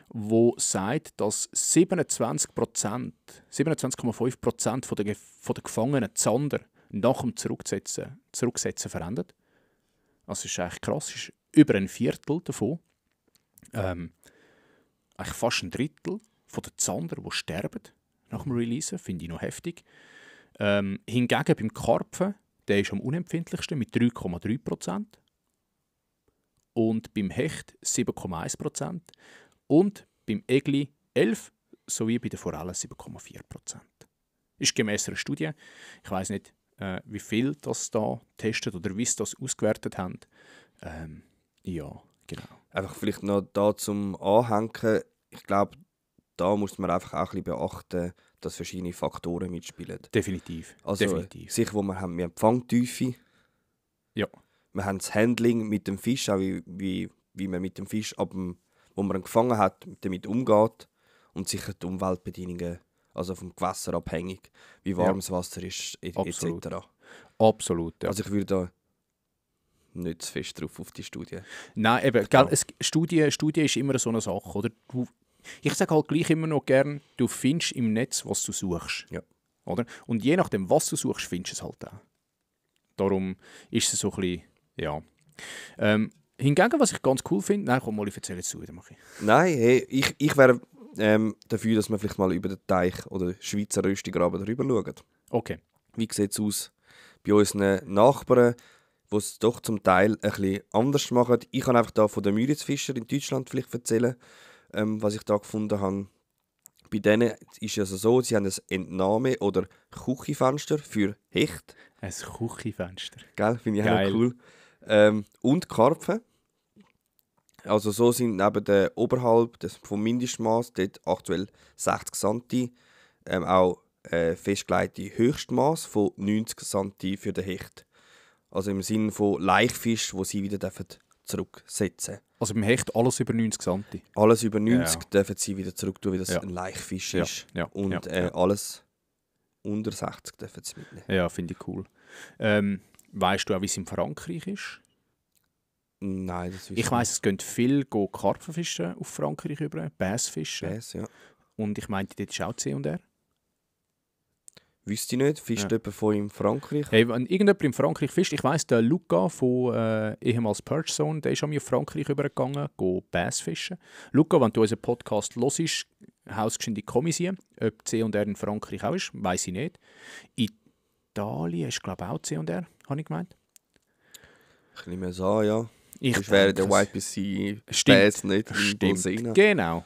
wo sagt, dass 27,5% von der gefangenen Zander nach dem Zurücksetzen verändert. Also das ist eigentlich krass, das ist über ein Viertel davon. Eigentlich fast ein Drittel von den Zander, die sterben nach dem Releasen, finde ich noch heftig. Hingegen beim Karpfen, der ist am unempfindlichsten mit 3,3%. Und beim Hecht 7,1%. Und beim Egli 11%, sowie bei den Forellen 7,4%. Ist gemäss einer Studie. Ich weiss nicht, wie viel das da testet oder wie sie das ausgewertet haben. Ja, genau. Einfach vielleicht noch da zum Anhängen. Ich glaube, da muss man einfach auch ein bisschen beachten, dass verschiedene Faktoren mitspielen. Definitiv. Also Definitiv. sicher, wo wir haben die Empfangtiefe. Ja. Wir haben das Handling mit dem Fisch, auch wie man mit dem Fisch, wo man ihn gefangen hat, damit umgeht. Und sicher die Umweltbedingungen, also vom Gewässer abhängig, wie warm das Wasser ist, Absolut. etc. Absolut, ja. Also ich würde da nicht zu fest drauf auf die Studie. Nein, eben, gell, Studie ist immer so eine Sache, oder? Ich sage halt gleich immer noch gern, du findest im Netz, was du suchst. Ja. Oder? Und je nachdem, was du suchst, findest du es halt auch. Darum ist es so ein bisschen, ja. Hingegen, was ich ganz cool finde, nein, komm mal, ich erzähle es zu, dann mache ich. Nein, hey, ich wäre dafür, dass wir vielleicht mal über den Teich oder Schweizer Röstigraben drüber schauen. Okay. Wie sieht es aus bei unseren Nachbarn, die es doch zum Teil ein bisschen anders machen? Ich kann einfach da von den Müritzfischer in Deutschland vielleicht erzählen, was ich da gefunden habe. Bei denen ist es so, sie haben ein Entnahme- oder Küchenfenster für Hecht. Ein Küchenfenster. Gell? Finde ich auch Geil. noch cool. Und Karpfen. Also so sind neben der oberhalb vom Mindestmaß dort aktuell 60 cm auch festgelegte Höchstmaß von 90 cm für den Hecht. Also im Sinne von Laichfisch, wo sie wieder zurücksetzen dürfen. Also beim Hecht alles über 90 cm. Alles über 90 Ja. dürfen sie wieder zurück tun, weil das Ja. ein Laichfisch Ja, ist. ja, Und ja. alles unter 60 dürfen sie mitnehmen. Ja, finde ich cool. Weißt du auch, wie es in Frankreich ist? Nein, das Ich weiss, es gehen viel Karpfenfischen auf Frankreich über, Bassfischen. Bass, ja. Und ich meinte, dort ist auch C&R. Wüsste ich nicht. Fischt jemand von in Frankreich? Hey, wenn irgendjemand in Frankreich fischt, ich weiss, der Luca von ehemals Perch Zone, der ist an mir auf Frankreich übergegangen, go Bass fischen. Luca, wenn du unseren Podcast hörst, haust in die Kommission, ob C&R in Frankreich auch ist, weiss ich nicht. Italien ist, glaube ich, auch C&R, habe ich gemeint. Ich nehme es an, ja. Ich Das wäre der denke, YPC Stimmt. Bass nicht in Stimmt. Bolsena. Genau.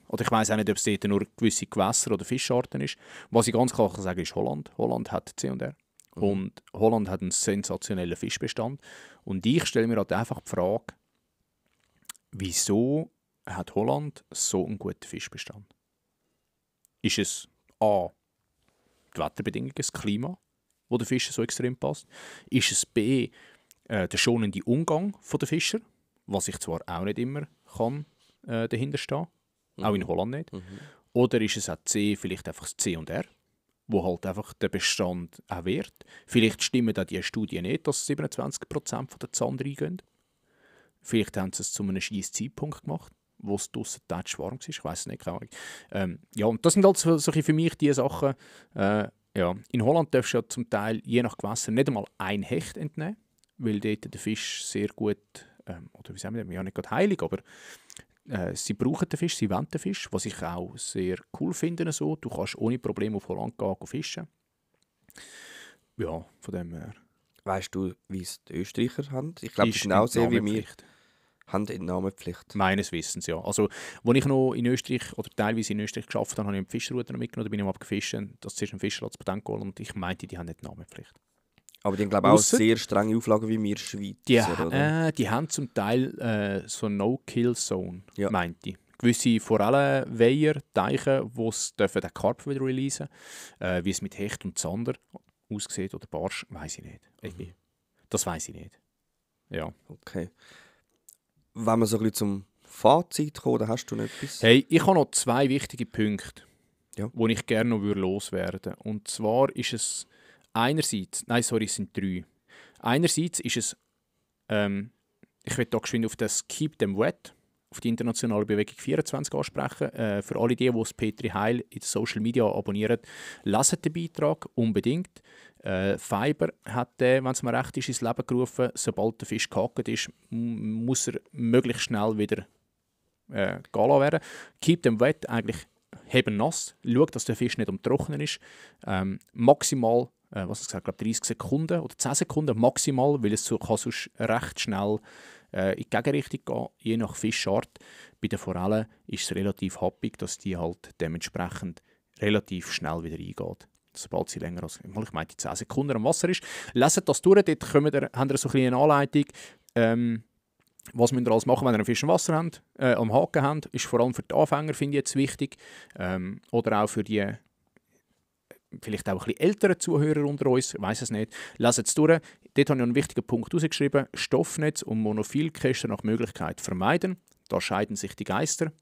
Oder ich weiss auch nicht, ob es dort nur gewisse Gewässer oder Fischarten ist. Was ich ganz klar kann sagen, ist Holland. Holland hat C&R. Und Holland hat einen sensationellen Fischbestand. Und ich stelle mir halt einfach die Frage, wieso hat Holland so einen guten Fischbestand? Ist es A, die Wetterbedingungen, das Klima, wo der Fischer so extrem passt? Ist es B, der schonende Umgang der Fischer, was ich zwar auch nicht immer kann dahinter stehen, auch in Holland nicht. Oder ist es auch C, vielleicht einfach das C&R, wo halt einfach der Bestand auch wert. Vielleicht stimmen da die Studien nicht, dass 27% der Zander reingehen. Vielleicht haben sie es zu einem scheiß Zeitpunkt gemacht, wo es draussen warm war. Ich weiss es nicht, keine Ahnung. Ja, und das sind halt so für mich die Sachen. Ja. In Holland darfst du ja zum Teil je nach Gewässer nicht einmal ein Hecht entnehmen, weil dort der Fisch sehr gut, oder wie sagen wir das, ja nicht gerade heilig, aber sie brauchen den Fisch, sie wollen den Fisch, was ich auch sehr cool finde. So. Du kannst ohne Probleme auf Holland gehen fischen. Ja, von dem her. Weißt du, wie es die Österreicher haben? Ich glaube, die sind auch sehr wie wir. Entnahmepflicht. Haben Entnahmepflicht. Meines Wissens, ja. Also, als ich noch in Österreich oder teilweise in Österreich gearbeitet habe, habe ich eine Fischerroute mitgenommen, da bin ich mal gefischt, das ist ein Fischer zu bedenken geholt und ich meinte, die haben Entnahmepflicht. Aber die haben, glaube ich, auch Ausser- sehr strenge Auflagen wie wir Schweizer, oder? Die haben zum Teil so eine No-Kill-Zone, Ja. meinte ich. Gewisse Forellenweiher, Teiche, wo sie den Karpfen wieder releasen. Wie es mit Hecht und Zander aussieht oder Barsch, weiß ich nicht. Das weiß ich nicht. Ja. Okay. Wenn wir so ein bisschen zum Fazit kommen, dann hast du noch etwas? Hey, ich habe noch 2 wichtige Punkte, Ja. die ich gerne noch loswerden würde. Und zwar ist es einerseits, es sind 3. Einerseits ist es, ich will hier geschwind auf das Keep Them Wet, auf die internationale Bewegung 24 ansprechen. Für alle die es Petri Heil in den Social Media abonnieren, lesen den Beitrag unbedingt. Fiber hat, wenn es mir recht ist, ins Leben gerufen, sobald der Fisch gehackt ist, muss er möglichst schnell wieder gehen werden. Keep Them Wet, eigentlich heben nass, schaut, dass der Fisch nicht am Trocknen ist. Maximal, was ich gesagt habe, 30 Sekunden oder 10 Sekunden maximal, weil es kann sonst recht schnell in die Gegenrichtung gehen, je nach Fischart. Bei den Forellen ist es relativ happig, dass die halt dementsprechend relativ schnell wieder eingeht. Sobald sie länger als, ich meine, 10 Sekunden am Wasser ist. Leset das durch, dort habt ihr so ein bisschen eine Anleitung, was müsst ihr alles machen, wenn ihr einen Fisch im Wasser habt, am Haken habt. Ist vor allem für die Anfänger, finde ich jetzt wichtig. Oder auch für die vielleicht auch ein bisschen ältere Zuhörer unter uns, ich weiss es nicht, lesen es durch. Dort habe ich einen wichtigen Punkt herausgeschrieben: Stoffnetz und Monophilkästen nach Möglichkeit vermeiden. Da scheiden sich die Geister.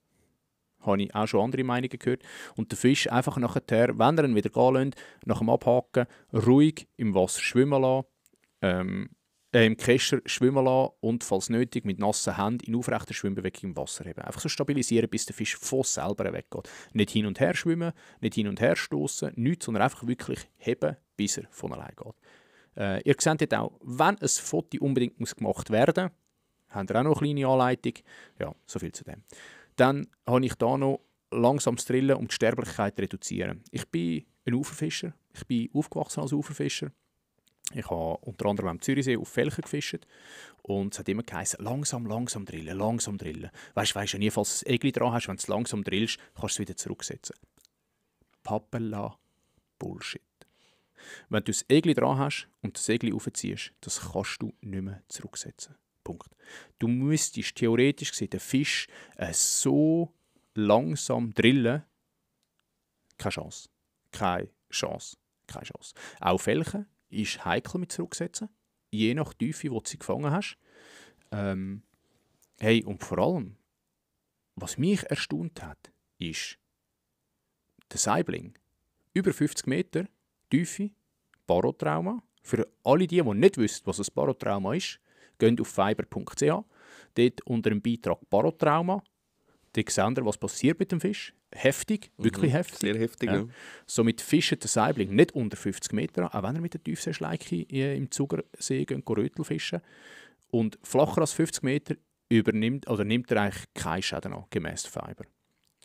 Habe ich auch schon andere Meinungen gehört. Und der Fisch einfach nachher, wenn er ihn wieder gehen lässt, nach dem Abhaken, ruhig im Wasser schwimmen lassen, im Käster schwimmen lassen und, falls nötig, mit nassen Händen in aufrechter Schwimmbewegung im Wasser heben. Einfach so stabilisieren, bis der Fisch von selber weggeht. Nicht hin und her schwimmen, nicht hin und her stoßen, nichts, sondern einfach wirklich heben, bis er von allein geht. Ihr seht jetzt auch, wenn ein Foto unbedingt gemacht werden muss, habt ihr auch noch eine kleine Anleitung. Ja, so viel zu dem. Dann habe ich hier noch langsames Drillen, um die Sterblichkeit zu reduzieren. Ich bin ein Uferfischer. Ich bin aufgewachsen als Uferfischer. Ich habe unter anderem am Zürichsee auf Felchen gefischt. Und es hat immer geheißen, langsam drillen, langsam drillen. Weißt du ja nie, falls du ein Egli dran hast, wenn du es langsam drillst, kannst du es wieder zurücksetzen. Pappela Bullshit. Wenn du das Egli dran hast und das Egli aufziehst, das kannst du nicht mehr zurücksetzen. Punkt. Du müsstest theoretisch gesehen den Fisch so langsam drillen. Keine Chance. Keine Chance. Keine Chance. Auch Felchen ist heikel mit zurücksetzen. Je nach Tiefe, die du sie gefangen hast. Hey, und vor allem, was mich erstaunt hat, ist der Saibling. Über 50 Meter Tiefe, Barotrauma. Für alle die nicht wissen, was ein Barotrauma ist, geht auf fiber.ch, dort unter dem Beitrag Barotrauma. Dort seht ihr, was passiert mit dem Fisch. Heftig, wirklich heftig. Sehr heftig, ja. Somit fischt der Saibling nicht unter 50 Meter, auch wenn er mit der Tiefseeschleike im Zugersee Rötel fischen. Und flacher als 50 Meter nimmt er eigentlich keine Schäden an, gemäss Fiber.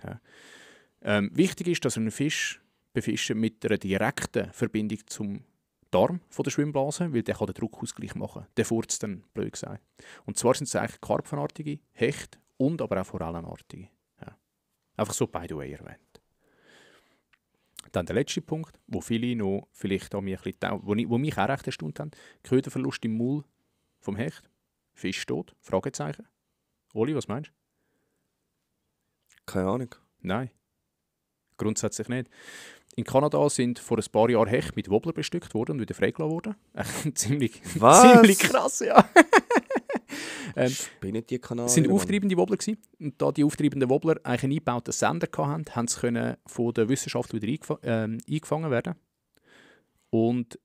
Ja. Wichtig ist, dass er einen Fisch befischen mit einer direkten Verbindung zum Darm von der Schwimmblase, weil der kann den Druckausgleich machen. Der furzt dann, blöd gesagt. Und zwar sind es eigentlich Karpfenartige, Hecht und aber auch Forellenartige. Ja. Einfach so by the way erwähnt. Dann der letzte Punkt, wo viele noch vielleicht an mich ein bisschen, wo mich auch recht erstaunt haben: Köderverlust im Maul vom Hecht. Fisch tot? Fragezeichen. Oli, was meinst du? Keine Ahnung. Nein. Grundsätzlich nicht. In Kanada sind vor ein paar Jahren Hecht mit Wobbler bestückt worden und wieder freigelassen worden. ziemlich krass, ja. Spinnen die Kanadier? Es waren auftreibende Wobbler gewesen. Und da die auftreibenden Wobbler eigentlich einen eingebauten Sender hatten, haben sie von der Wissenschaft wieder eingefangen werden. Und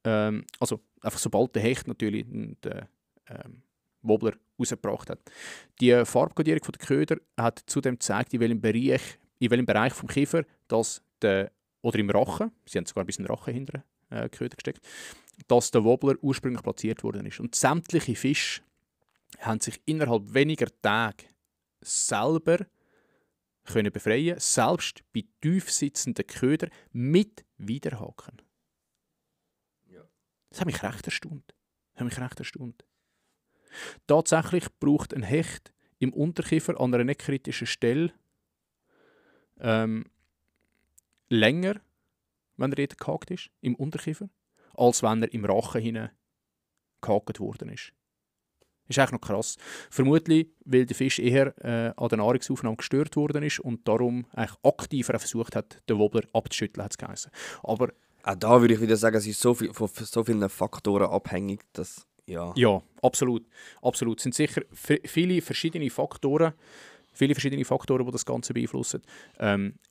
also einfach sobald der Hecht natürlich den Wobbler rausgebracht hat. Die Farbkodierung der Köder hat zudem gezeigt, in welchem Bereich vom Kiefer oder im Rachen, sie haben sogar ein bisschen Rachen hinter Köder gesteckt, dass der Wobbler ursprünglich platziert worden ist. Und sämtliche Fische haben sich innerhalb weniger Tage selber können befreien, selbst bei tief sitzenden Ködern mit Widerhaken. Ja. Das hat mich recht erstaunt. Tatsächlich braucht ein Hecht im Unterkiefer an einer nicht kritischen Stelle länger, wenn er dort gehakt ist, im Unterkiefer, als wenn er im Rachen hinein gehakt worden ist. Das ist eigentlich noch krass. Vermutlich, weil der Fisch eher an der Nahrungsaufnahme gestört worden ist und darum eigentlich aktiver versucht hat, den Wobbler abzuschütteln, hat es geheißen. Aber auch da würde ich wieder sagen, es ist von so vielen Faktoren abhängig, dass Ja, absolut. Es sind sicher viele verschiedene Faktoren, die das Ganze beeinflussen.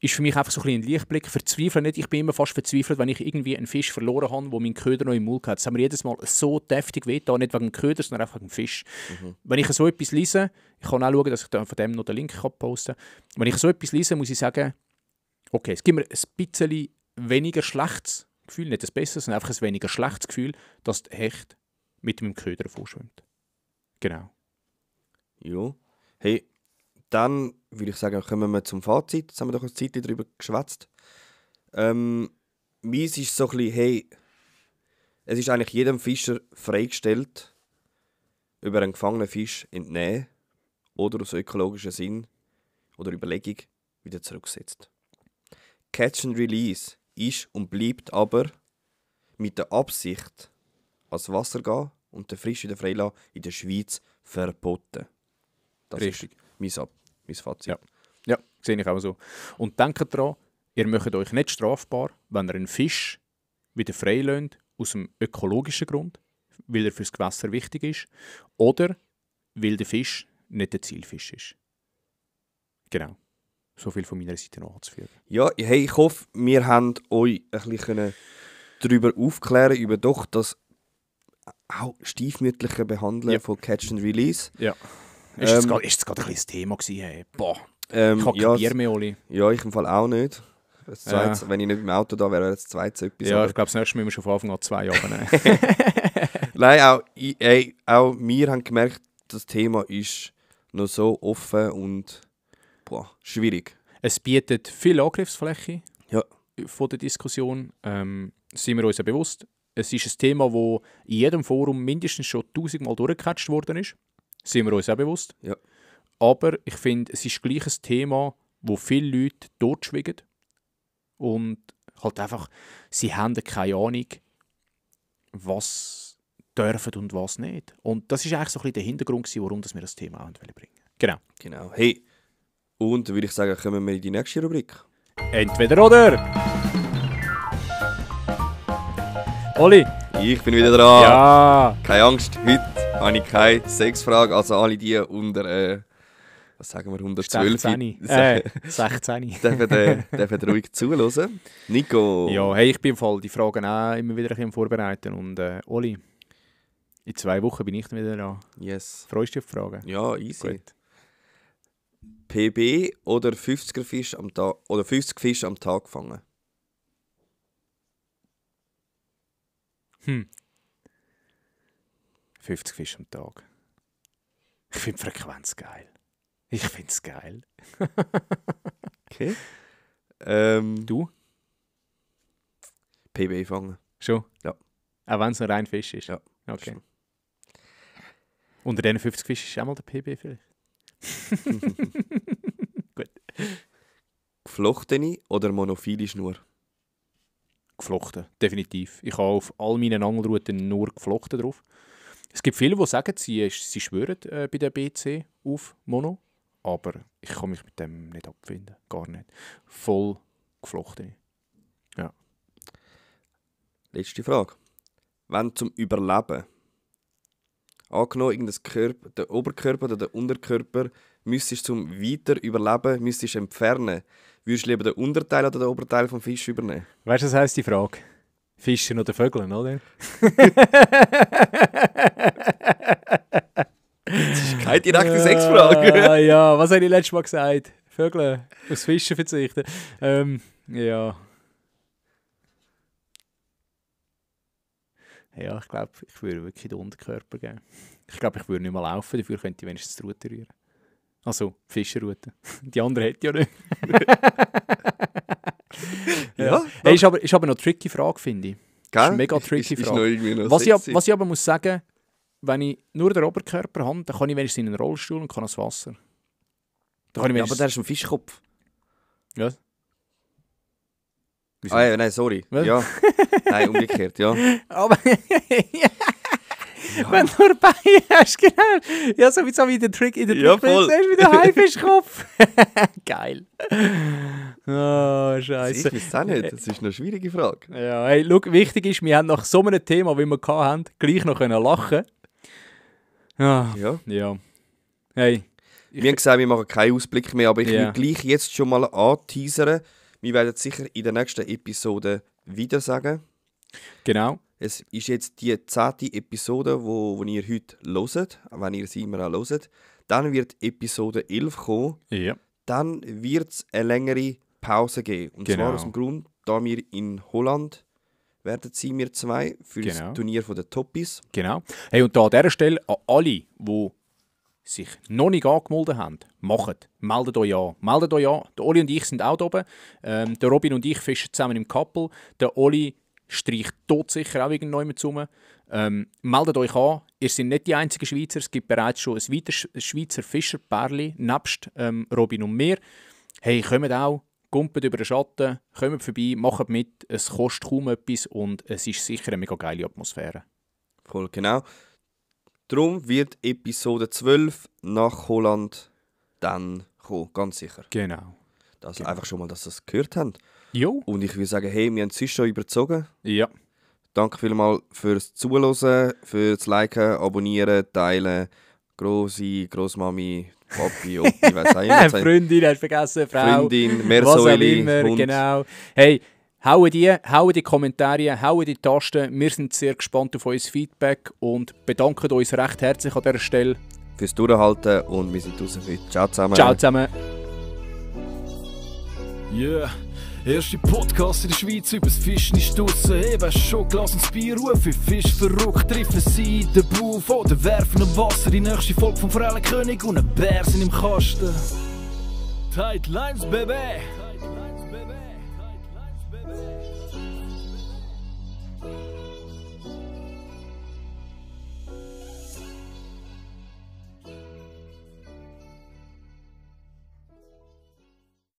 Ist für mich einfach so ein Lichtblick. Verzweifeln nicht. Ich bin immer fast verzweifelt, wenn ich irgendwie einen Fisch verloren habe, wo mein Köder noch im Mund hat. Das haben wir jedes Mal so deftig wehgetan, nicht wegen dem Köder, sondern einfach wegen dem Fisch. Wenn ich so etwas lese, ich kann auch schauen, dass ich dann von dem noch den Link posten kann. Wenn ich so etwas lese, muss ich sagen, okay, es gibt mir ein bisschen weniger schlechtes Gefühl, nicht ein besseres, sondern einfach ein weniger schlechtes Gefühl, dass der Hecht mit meinem Köder vorschwimmt. Genau. Ja. Hey, dann würde ich sagen, kommen wir zum Fazit. Jetzt haben wir doch eine Zeit darüber geschwätzt. Meins ist so ein bisschen, hey, es ist eigentlich jedem Fischer freigestellt, über einen gefangenen Fisch entnehmen oder aus ökologischen Sinn oder Überlegung wieder zurücksetzt. Catch and Release ist und bleibt aber mit der Absicht, ans Wasser gehen und den Fisch wieder freilassen in der Schweiz verboten. Das Richtig. ist mein Fazit. Ja, sehe ich auch so. Und denkt daran, ihr macht euch nicht strafbar, wenn ihr einen Fisch wieder freilässt, aus dem ökologischen Grund, weil er fürs Gewässer wichtig ist, oder weil der Fisch nicht der Zielfisch ist. Genau. So viel von meiner Seite noch anzuführen. Ja, hey, ich hoffe, wir haben euch ein bisschen darüber aufklären, über doch das auch stiefmütterliche Behandeln von Catch and Release. Ja. Ist jetzt gerade ein bisschen das Thema gewesen? Hey? Boah, ich habe ja, kein Bier mehr, Oli. Ja, ich im Fall auch nicht. Das Zweites, wenn ich nicht im Auto da wäre, wäre das zweite etwas. Ja, ich glaube, das nächste Mal müssen wir schon von Anfang an 2 Jahre nehmen. Nein, auch wir haben gemerkt, das Thema ist noch so offen und schwierig. Es bietet viel Angriffsfläche Ja. von der Diskussion. Sind wir uns ja bewusst. Es ist ein Thema, das in jedem Forum mindestens schon 1000 Mal durchgecatcht worden ist. Sind wir uns auch bewusst. Ja. Aber ich finde, es ist gleich ein Thema, wo viele Leute totschweigen. Und halt einfach, sie haben keine Ahnung, was dürfen und was nicht. Und das ist eigentlich so ein bisschen der Hintergrund, warum wir das Thema auch bringen wollen. Genau. Hey, und würde ich sagen, kommen wir in die nächste Rubrik. Entweder oder! Oli! Ich bin wieder dran. Ja! Keine Angst, heute habe ich keine Sexfrage. Also alle die unter, was sagen wir, 112 16. dürfen ruhig zuhören. Nico. Ja, hey, ich bin im Fall die Fragen auch immer wieder ein bisschen Vorbereiten. Und Oli, in 2 Wochen bin ich dann wieder da. Yes. Freust du dich auf die Fragen? Ja, easy. Gut. PB oder 50 Fisch am Tag oder 50 Fisch am Tag fangen? 50 Fische am Tag. Ich finde die Frequenz geil. Ich finde es geil. Okay. Du? PB fangen. Schon? Ja. Auch wenn es ein rein Fisch ist? Ja. Okay. Schon. Unter diesen 50 Fischen ist auch mal der PB vielleicht? Gut. Geflochtene oder monophile Schnur? Geflochten, definitiv. Ich habe auf all meinen Angelrouten nur geflochten drauf. Es gibt viele, die sagen, sie schwören bei der BC auf Mono. Aber ich kann mich mit dem nicht abfinden. Gar nicht. Voll geflochten. Ja. Letzte Frage. Wenn zum Überleben angenommen, der Oberkörper oder der Unterkörper müsstest zum weiter Überleben müsstest entfernen, würdest du lieber den Unterteil oder den Oberteil vom Fisch übernehmen? Weißt du, was heisst die Frage? Fischen oder Vögeln, oder? Das ist keine direkte Sexfrage. Ja, was habe ich letztes Mal gesagt? Vögel, aufs Fischen verzichten. Ja. Ja, ich glaube, ich würde wirklich den Unterkörper geben. Ich glaube, ich würde nicht mehr laufen, dafür könnte ich wenigstens die Route rühren. Also, Fischerroute. Die andere hätte ja nicht. Ja. Hey, ist aber eine noch tricky Frage, finde ich. Gell? Ist eine mega tricky Frage. Was ich aber muss sagen, wenn ich nur den Oberkörper habe, dann kann ich wenigstens in einen Rollstuhl und kann ans Wasser. Ja, aber der ist ein Fischkopf. Ja. Nein, sorry. Was? Ja. Nein, umgekehrt, ja. Aber wenn du Beine hast, genau. Ja, so wie in der Trick in der Ja, Trickfilm, voll. siehst du, wie der Haifischkopf. Geil. Oh, Scheiße. Ich weiß es auch nicht. Das ist eine schwierige Frage. Ja, hey, schau, wichtig ist, wir haben nach so einem Thema, wie wir hatten, gleich noch lachen können. Ja. Ja. Hey. Wir haben gesagt, wir machen keinen Ausblick mehr, aber ich Ja. will gleich jetzt schon mal anteasern. Wir werden es sicher in der nächsten Episode wieder sagen. Genau. Es ist jetzt die 10. Episode, wo ihr heute hört, wenn ihr sie immer auch hört. Dann wird Episode 11 kommen. Ja. Dann wird es eine längere Pause geben. Und Genau. zwar aus dem Grund, da wir in Holland werden sie wir 2 für Genau. das Turnier der Toppies. Genau. Hey, und da an dieser Stelle an alle, die sich noch nicht angemeldet haben, macht. Meldet euch an. Meldet euch an. Der Oli und ich sind auch da oben. Der Robin und ich fischen zusammen im Couple. Der Oli streicht todsicher auch irgendjemand rum. Meldet euch an. Ihr seid nicht die einzigen Schweizer. Es gibt bereits schon ein weiteres Schweizer Fischerpärli, nebst Robin und mir. Hey, kommt auch. Kumpelt über den Schatten. Kommt vorbei. Macht mit. Es kostet kaum etwas und es ist sicher eine mega geile Atmosphäre. Voll genau. Darum wird Episode 12 nach Holland dann kommen, ganz sicher. Genau. Also einfach schon mal, dass ihr es gehört habt. Jo. Und ich würde sagen, hey, wir haben es sonst schon überzogen. Ja. Danke vielmals fürs Zuhören, fürs Liken, Abonnieren, Teilen. Grossi, Grossmami, Papi, Opi, weiss auch immer. Freundin, hast du vergessen, Frau. Freundin, Was auch Meersäule, immer, Hund. genau. Hey, hauen die Kommentare, hauen die Tasten. Wir sind sehr gespannt auf euer Feedback und bedanken uns recht herzlich an dieser Stelle. Fürs Durchhalten und wir sind raus für heute. Ciao zusammen. Ciao zusammen. Yeah, erste Podcast in der Schweiz übers Fischen ist draussen. Hey, weisst schon, lass uns Bier rufen. Fisch verrückt, treffen sie in den Buff oder werfen am Wasser. Die nächste Folge vom Forellenkönig und ein Bär sind im Kasten. Tight Lines, Baby!